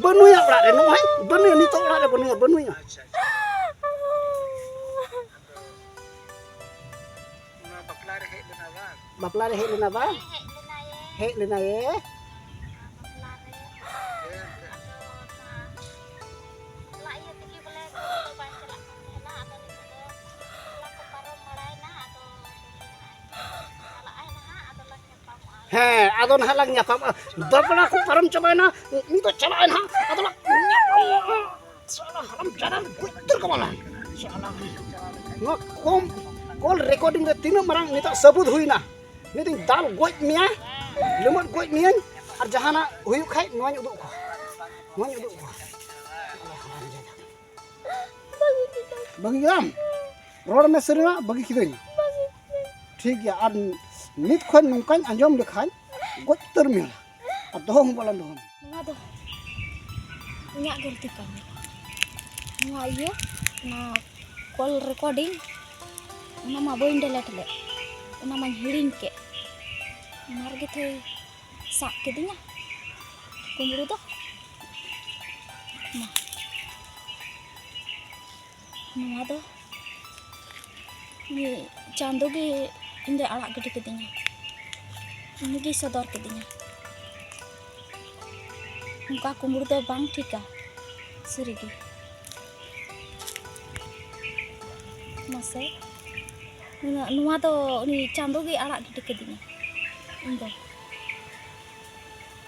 ᱵᱟᱹᱱᱩᱭᱟ ᱚᱲᱟᱜ ᱨᱮ, ᱱᱚᱜᱼᱚᱭ ᱵᱟᱹᱱᱩᱭᱟ, ᱱᱤᱛᱚᱜ ᱚᱲᱟᱜ ᱨᱮ ᱵᱟᱹᱱᱩᱭᱟ, ᱵᱟᱹᱱᱩᱭᱟ᱾ ᱱᱚᱣᱟ ᱵᱟᱯᱞᱟ ᱨᱮ ᱦᱮᱡ ᱞᱮᱱᱟ ᱵᱟᱝ? ᱵᱟᱯᱞᱟ ᱨᱮ ᱦᱮᱡ ᱞᱮᱱᱟ ᱵᱟᱝ? ᱦᱮᱡ ᱞᱮᱱᱟᱭᱮ᱾ ᱦᱮᱡ ᱞᱮᱱᱟᱭᱮ᱾ ᱵᱟᱯᱞᱟ ᱨᱮ᱾ ᱦᱮᱸ, ᱦᱮᱸ᱾ ᱟᱫᱚ ᱚᱱᱟ ᱵᱟᱯᱞᱟ ᱤᱭᱟᱹ ᱛᱮᱜᱮ ᱵᱚᱞᱮ ᱵᱟᱭ ᱪᱟᱞᱟᱜ ᱠᱟᱱ ᱛᱟᱦᱮᱱᱟ᱾ ᱟᱫᱚ ᱱᱤᱛᱚᱜ ᱫᱚ ᱵᱟᱯᱞᱟ ᱠᱚ ᱯᱟᱨᱚᱢ ᱵᱟᱲᱟᱭᱮᱱᱟ᱾ ᱟᱫᱚ ᱪᱟᱞᱟᱜᱼᱟᱭ ᱱᱟᱦᱟᱜ, ᱟᱫᱚ ᱞᱟᱝ ᱧᱟᱯᱟᱢᱚᱜᱼᱟ᱾ ᱦᱮᱸ, ᱟᱫᱚ ᱱᱟᱦᱟᱜ ᱞᱟᱝ ᱧᱟᱯᱟᱢᱚᱜᱼᱟ᱾ ᱵᱟᱯᱞᱟ ᱠᱚ ᱯᱟᱨᱚᱢ ᱪᱟᱵᱟᱭᱮᱱᱟ, ᱱᱤᱛᱚᱜ ᱪᱟᱞᱟᱜᱼᱟᱭ ᱱᱟᱦᱟᱜ, ᱟᱫᱚ ᱞᱟᱝ ᱧᱟᱯᱟᱢᱚᱜᱼᱟ᱾ ᱥᱟᱞᱟ ᱦᱟᱨᱟᱢ ᱡᱟᱫᱟ ᱜᱚᱡ ᱩᱛᱟᱹᱨ ᱠᱟᱢᱟ ᱞᱟᱝ᱾ ᱥᱟᱞᱟ᱾ ᱱᱚᱣᱟ ᱠᱚᱢ ᱠᱚᱞ ᱨᱮᱠᱚᱨᱰᱤᱝ ᱨᱮ ᱛᱤᱱᱟᱹᱜ ᱢᱟᱨᱟᱝ ᱱᱤᱛᱚᱜ ᱥᱟᱹᱵᱩᱫ ᱦᱩᱭᱱᱟ᱾ ᱢᱤᱫ ᱫᱤᱱ ᱫᱟᱞ ᱜᱚᱡ ᱢᱮᱭᱟ, ᱞᱩᱢᱟᱹᱫ ᱜᱚᱡ ᱢᱮᱭᱟᱧ, ᱟᱨ ᱡᱟᱦᱟᱱᱟᱜ ᱦᱩᱭᱩᱜ ᱠᱷᱟᱡ ᱱᱚᱣᱟᱧ ᱩᱫᱩᱜ ᱠᱚᱣᱟ, ᱱᱚᱣᱟᱧ ᱩᱫᱩᱜ ᱠᱚᱣᱟ᱾ ᱵᱟᱹᱜᱤ ᱠᱮᱫᱟᱢ? ᱨᱚᱲ ᱢᱮ ᱥᱟᱹᱨᱤᱱᱟᱜ, ᱵᱟᱹᱜᱤ ᱠᱤᱫᱟᱹᱧ᱾ ᱴᱷᱤᱠ ᱜᱮᱭᱟ, ᱟᱨ ᱱᱤᱛ ᱠᱷᱚᱱ ᱱᱚᱝᱠᱟᱧ ᱟᱸᱡᱚᱢ ᱞᱮᱠᱷᱟᱱ ᱜᱚᱡ ᱩᱛᱟᱹᱨ ᱢᱮᱭᱟ ᱟᱨ ᱫᱚᱦᱚ ᱦᱚᱸ ᱵᱟᱞᱟᱝ ᱫᱚᱦᱚ ᱢᱮᱭᱟ᱾ ᱱᱚᱣᱟ ᱫᱚ ᱤᱧᱟᱹᱜ ᱜᱟᱹᱞᱛᱤ ᱠᱟᱱ ᱜᱮᱭᱟ᱾ ᱱᱚᱣᱟ ᱤᱭᱟᱹ, ᱚᱱᱟ ᱠᱚᱞ ᱨᱮᱠᱚᱨᱰᱤᱝ, ᱚᱱᱟ ᱢᱟ ᱵᱟᱹᱧ ᱰᱤᱞᱤᱴ ᱞᱮᱫ, ᱚᱱᱟ ᱢᱟᱧ ᱦᱤᱲᱤᱧ ᱠᱮᱫ᱾ ᱚᱱᱟ ᱨᱮᱜᱮ ᱛᱚᱭ ᱥᱟᱵ ᱠᱤᱫᱤᱧᱟ ᱠᱩᱢᱵᱽᱲᱩ ᱫᱚ᱾ ᱢᱟ᱾ ᱱᱚᱣᱟ ᱫᱚ ᱩᱱᱤ ᱪᱟᱸᱫᱳ ᱜᱮ ᱤᱧ ᱫᱚᱭ ᱟᱲᱟᱜ ᱜᱤᱰᱤ ᱠᱤᱫᱤᱧᱟ, ᱩᱱᱤ ᱜᱮᱭ ᱥᱚᱫᱚᱨ ᱠᱤᱫᱤᱧᱟ᱾ ᱚᱱᱠᱟ ᱠᱩᱢᱵᱽᱲᱩ ᱫᱚ ᱵᱟᱝ ᱴᱷᱤᱠᱟ, ᱥᱟᱹᱨᱤᱜᱮ᱾ ᱢᱟᱥᱮ, ᱱᱚᱣᱟ, ᱱᱚᱣᱟ ᱫᱚ ᱩᱱᱤ ᱪᱟᱸᱫᱳ ᱜᱮᱭ ᱟᱲᱟᱜ ᱜᱤᱰᱤ ᱠᱤᱫᱤᱧᱟ ᱤᱧ ᱫᱚ᱾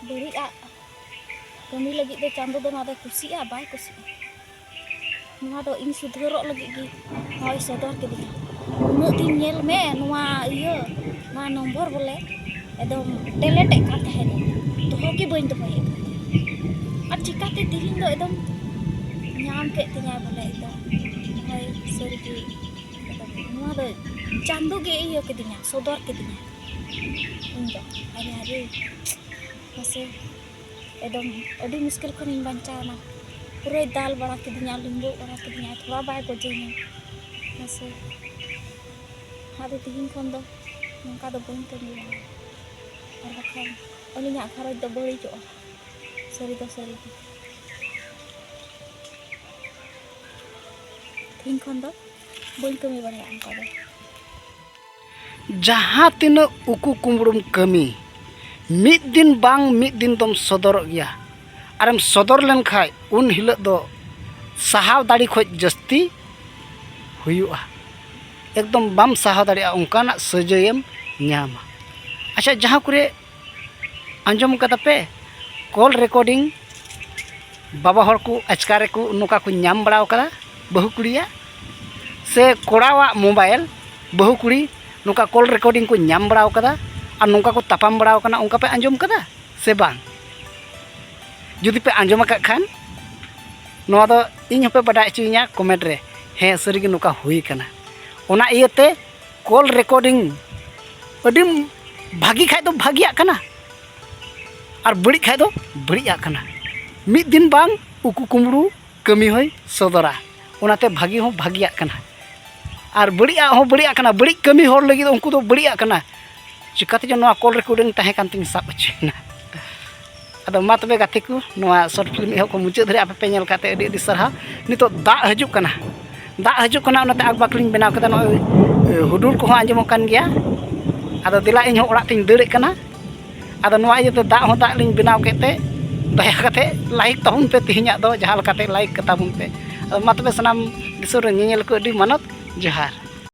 ᱵᱟᱹᱲᱤᱡ ᱟᱜ ᱠᱟᱹᱢᱤ ᱞᱟᱹᱜᱤᱫ ᱫᱚ ᱪᱟᱸᱫᱳ ᱫᱚ ᱱᱚᱣᱟ ᱫᱚᱭ ᱠᱩᱥᱤᱜᱼᱟ, ᱵᱟᱭ ᱠᱩᱥᱤᱜᱼᱟ? ᱱᱚᱣᱟ ᱫᱚ ᱤᱧ ᱥᱩᱫᱷᱟᱹᱨᱚᱜ ᱞᱟᱹᱜᱤᱫ ᱜᱮ ᱱᱚᱣᱟᱭ ᱥᱚᱫᱚᱨ ᱠᱮᱫᱤᱧᱟ᱾ ᱩᱱᱟᱹᱜ ᱫᱤᱱ ᱧᱮᱞ ᱢᱮ, ᱱᱚᱣᱟ ᱤᱭᱟᱹ, ᱱᱚᱣᱟ ᱱᱚᱢᱵᱚᱨ ᱵᱚᱞᱮ ᱮᱠᱫᱚᱢ delete ᱮᱫ ᱠᱟᱱ ᱛᱟᱦᱮᱸᱫ, ᱫᱚᱦᱚ ᱜᱮ ᱵᱟᱹᱧ ᱫᱚᱦᱚᱭᱮᱫ ᱠᱟᱱ ᱛᱟᱦᱮᱸᱫ᱾ ᱟᱨ ᱪᱤᱠᱟᱹᱛᱮ ᱛᱮᱦᱮᱧ ᱫᱚ ᱮᱠᱫᱚᱢ ᱧᱟᱢ ᱠᱮᱫ ᱛᱤᱧᱟᱭ ᱵᱚᱞᱮ ᱮᱠᱫᱚᱢ᱾ ᱦᱳᱭ, ᱥᱟᱹᱨᱤᱜᱮ ᱮᱠᱫᱚᱢ ᱱᱚᱣᱟ ᱫᱚ ᱪᱟᱸᱫᱳ ᱜᱮ ᱤᱭᱟᱹ ᱠᱮᱫᱤᱧᱟ, ᱥᱚᱫᱚᱨ ᱠᱮᱫᱤᱧᱟ᱾ ᱤᱧ ᱫᱚ ᱟᱨᱮ ᱟᱨᱮ ᱢᱟᱥᱮ, ᱮᱠᱫᱚᱢ ᱟᱹᱰᱤ ᱢᱩᱥᱠᱤᱞ ᱠᱷᱚᱱᱤᱧ ᱵᱟᱧᱪᱟᱣ ᱮᱱᱟ᱾ ᱯᱩᱨᱟᱹᱭ ᱫᱟᱞ ᱵᱟᱲᱟ ᱠᱤᱫᱤᱧᱟ, ᱞᱤᱸᱜᱟᱹ ᱵᱟᱲᱟ ᱠᱤᱫᱤᱧᱟ, ᱛᱷᱚᱲᱟ ᱵᱟᱭ ᱜᱚᱡᱮᱧᱟ᱾ ᱢᱟᱥᱮ, ᱟᱫᱚ ᱛᱤᱦᱤᱧ ᱠᱷᱚᱱ ᱫᱚ ᱱᱚᱝᱠᱟ ᱫᱚ ᱵᱟᱹᱧ ᱠᱟᱹᱢᱤᱭᱟ, ᱟᱨ ᱵᱟᱠᱷᱟᱱ ᱟᱹᱞᱤᱧᱟᱜ ᱜᱷᱟᱨᱚᱸᱡᱽ ᱫᱚ ᱵᱟᱹᱲᱤᱡᱚᱜᱼᱟ᱾ ᱥᱟᱹᱨᱤ ᱫᱚ ᱥᱟᱹᱨᱤ ᱜᱮ, ᱛᱤᱦᱤᱧ ᱠᱷᱚᱱ ᱫᱚ ᱵᱟᱹᱧ ᱠᱟᱹᱢᱤ ᱵᱟᱲᱟᱭᱟ ᱚᱱᱠᱟ ᱫᱚ᱾ ᱡᱟᱦᱟᱸ ᱛᱤᱱᱟᱹᱜ ᱩᱠᱩ ᱠᱩᱢᱵᱽᱲᱩᱢ ᱠᱟᱹᱢᱤ, ᱢᱤᱫ ᱫᱤᱱ ᱵᱟᱝ ᱢᱤᱫ ᱫᱤᱱ ᱫᱚᱢ ᱥᱚᱫᱚᱨᱚᱜ ᱜᱮᱭᱟ᱾ ᱟᱨᱮᱢ ᱥᱚᱫᱚᱨ ᱞᱮᱱᱠᱷᱟᱡ ᱩᱱ ᱦᱤᱞᱳᱜ ᱫᱚ ᱥᱟᱦᱟᱣ ᱫᱟᱲᱮ ᱠᱷᱚᱡ ᱡᱟᱹᱥᱛᱤ ᱦᱩᱭᱩᱜᱼᱟ᱾ ᱮᱠᱫᱚᱢ ᱵᱟᱢ ᱥᱟᱦᱟᱣ ᱫᱟᱲᱮᱭᱟᱜᱼᱟ, ᱚᱱᱠᱟᱱᱟᱜ ᱥᱟᱹᱡᱟᱹᱭᱮᱢ ᱧᱟᱢᱟ᱾ ᱟᱪᱪᱷᱟ, ᱡᱟᱦᱟᱸ ᱠᱚᱨᱮ ᱟᱸᱡᱚᱢ ᱠᱟᱫᱟ ᱯᱮ, call recording ᱵᱟᱵᱟ ᱦᱚᱲ ᱠᱚ ᱟᱪᱠᱟ ᱨᱮᱠᱚ ᱱᱚᱝᱠᱟ ᱠᱚ ᱧᱟᱢ ᱵᱟᱲᱟᱣ ᱠᱟᱫᱟ, ᱵᱟᱹᱦᱩ ᱠᱩᱲᱤᱭᱟᱜ ᱥᱮ ᱠᱚᱲᱟᱣᱟᱜ mobile ᱵᱟᱹᱦᱩ ᱠᱩᱲᱤ ᱱᱚᱝᱠᱟ call recording ᱠᱚ ᱧᱟᱢ ᱵᱟᱲᱟᱣ ᱠᱟᱫᱟ ᱟᱨ ᱱᱚᱝᱠᱟ ᱠᱚ ᱛᱟᱯᱟᱢ ᱵᱟᱲᱟᱣ ᱠᱟᱱᱟ, ᱚᱱᱠᱟ ᱯᱮ ᱟᱸᱡᱚᱢ ᱠᱟᱫᱟ ᱥᱮ ᱵᱟᱝ? ᱡᱩᱫᱤ ᱯᱮ ᱟᱸᱡᱚᱢ ᱟᱠᱟᱫ ᱠᱷᱟᱱ, ᱱᱚᱣᱟ ᱫᱚ ᱤᱧ ᱦᱚᱸᱯᱮ ᱵᱟᱰᱟᱭ ᱦᱚᱪᱚᱧᱟ comment ᱨᱮ᱾ ᱦᱮᱸ, ᱥᱟᱹᱨᱤᱜᱮ ᱱᱚᱝᱠᱟ ᱦᱩᱭ ᱠᱟᱱᱟ᱾ ᱚᱱᱟ ᱤᱭᱟᱹᱛᱮ call recording ᱟᱹᱰᱤ ᱵᱷᱟᱹᱜᱤ ᱠᱷᱟᱡ ᱫᱚ ᱵᱷᱟᱹᱜᱤᱭᱟᱜ ᱠᱟᱱᱟ, ᱟᱨ ᱵᱟᱹᱲᱤᱡ ᱠᱷᱟᱡ ᱫᱚ ᱵᱟᱹᱲᱤᱡᱟᱜ ᱠᱟᱱᱟ᱾ ᱢᱤᱫ ᱫᱤᱱ ᱵᱟᱝ ᱩᱠᱩ ᱠᱩᱢᱵᱽᱲᱩ ᱠᱟᱹᱢᱤ ᱦᱚᱸᱭ ᱥᱚᱫᱚᱨᱟ, ᱚᱱᱟᱛᱮ ᱵᱷᱟᱹᱜᱤ ᱦᱚᱸ ᱵᱷᱟᱹᱜᱤᱭᱟᱜ ᱠᱟᱱᱟ ᱟᱨ ᱵᱟᱹᱲᱤᱡᱟᱜ ᱦᱚᱸ ᱵᱟᱹᱲᱤᱡᱟᱜ ᱠᱟᱱᱟ᱾ ᱵᱟᱹᱲᱤᱡ ᱠᱟᱹᱢᱤ ᱦᱚᱲ ᱞᱟᱹᱜᱤᱫ ᱩᱱᱠᱩ ᱫᱚ ᱵᱟᱹᱲᱤᱡᱟᱜ ᱠᱟᱱᱟ᱾ ᱪᱤᱠᱟᱹᱛᱮ ᱪᱚ ᱱᱚᱣᱟ call recording ᱛᱟᱦᱮᱸ ᱠᱟᱱ ᱛᱤᱧ ᱥᱟᱵ ᱦᱚᱪᱚᱭᱮᱱᱟ᱾ ᱟᱫᱚ ᱢᱟ ᱛᱚᱵᱮ ᱜᱟᱛᱮ ᱠᱚ, ᱱᱚᱣᱟ short film ᱮᱦᱚᱵ ᱠᱷᱚᱱ ᱢᱩᱪᱟᱹᱫ ᱫᱷᱟᱹᱨᱤᱡ ᱟᱯᱮ ᱯᱮ ᱧᱮᱞ ᱠᱟᱛᱮ ᱟᱹᱰᱤ ᱟᱹᱰᱤ ᱥᱟᱨᱦᱟᱣ᱾ ᱱᱤᱛᱚᱜ ᱫᱟᱜ ᱦᱤᱡᱩᱜ ᱠᱟᱱᱟ, ᱫᱟᱜ ᱦᱤᱡᱩᱜ ᱠᱟᱱᱟ, ᱚᱱᱟᱛᱮ ᱟᱠᱵᱟᱠ ᱞᱤᱧ ᱵᱮᱱᱟᱣ ᱠᱮᱫᱟ᱾ ᱱᱚᱜᱼᱚᱭ ᱦᱩᱰᱩᱨ ᱠᱚᱦᱚᱸ ᱟᱸᱡᱚᱢᱚᱜ ᱠᱟᱱ ᱜᱮᱭᱟ᱾ ᱟᱫᱚ ᱫᱮᱞᱟ, ᱤᱧ ᱦᱚᱸ ᱚᱲᱟᱜ ᱛᱤᱧ ᱫᱟᱹᱲᱮᱫ ᱠᱟᱱᱟ᱾ ᱟᱫᱚ ᱱᱚᱣᱟ ᱤᱭᱟᱹᱛᱮ ᱫᱟᱜ ᱦᱚᱸ ᱫᱟᱜ ᱞᱤᱧ ᱵᱮᱱᱟᱣ ᱠᱮᱫ ᱛᱮ, ᱫᱟᱭᱟ ᱠᱟᱛᱮ like ᱛᱟᱵᱚᱱ ᱯᱮ, ᱛᱮᱦᱮᱧᱟᱜ ᱫᱚ ᱡᱟᱦᱟᱸ ᱞᱮᱠᱟᱛᱮ like ᱠᱟᱛᱟ ᱵᱚᱱ ᱯᱮ᱾ ᱟᱫᱚ ᱢᱟ ᱛᱚᱵᱮ ᱥᱟᱱᱟᱢ ᱫᱤᱥᱚᱢ ᱨᱮ ᱧᱮᱧᱮᱞ ᱠᱚ ᱟᱹᱰᱤ ᱢᱟᱱᱚᱛ ᱡᱚᱦᱟᱨ᱾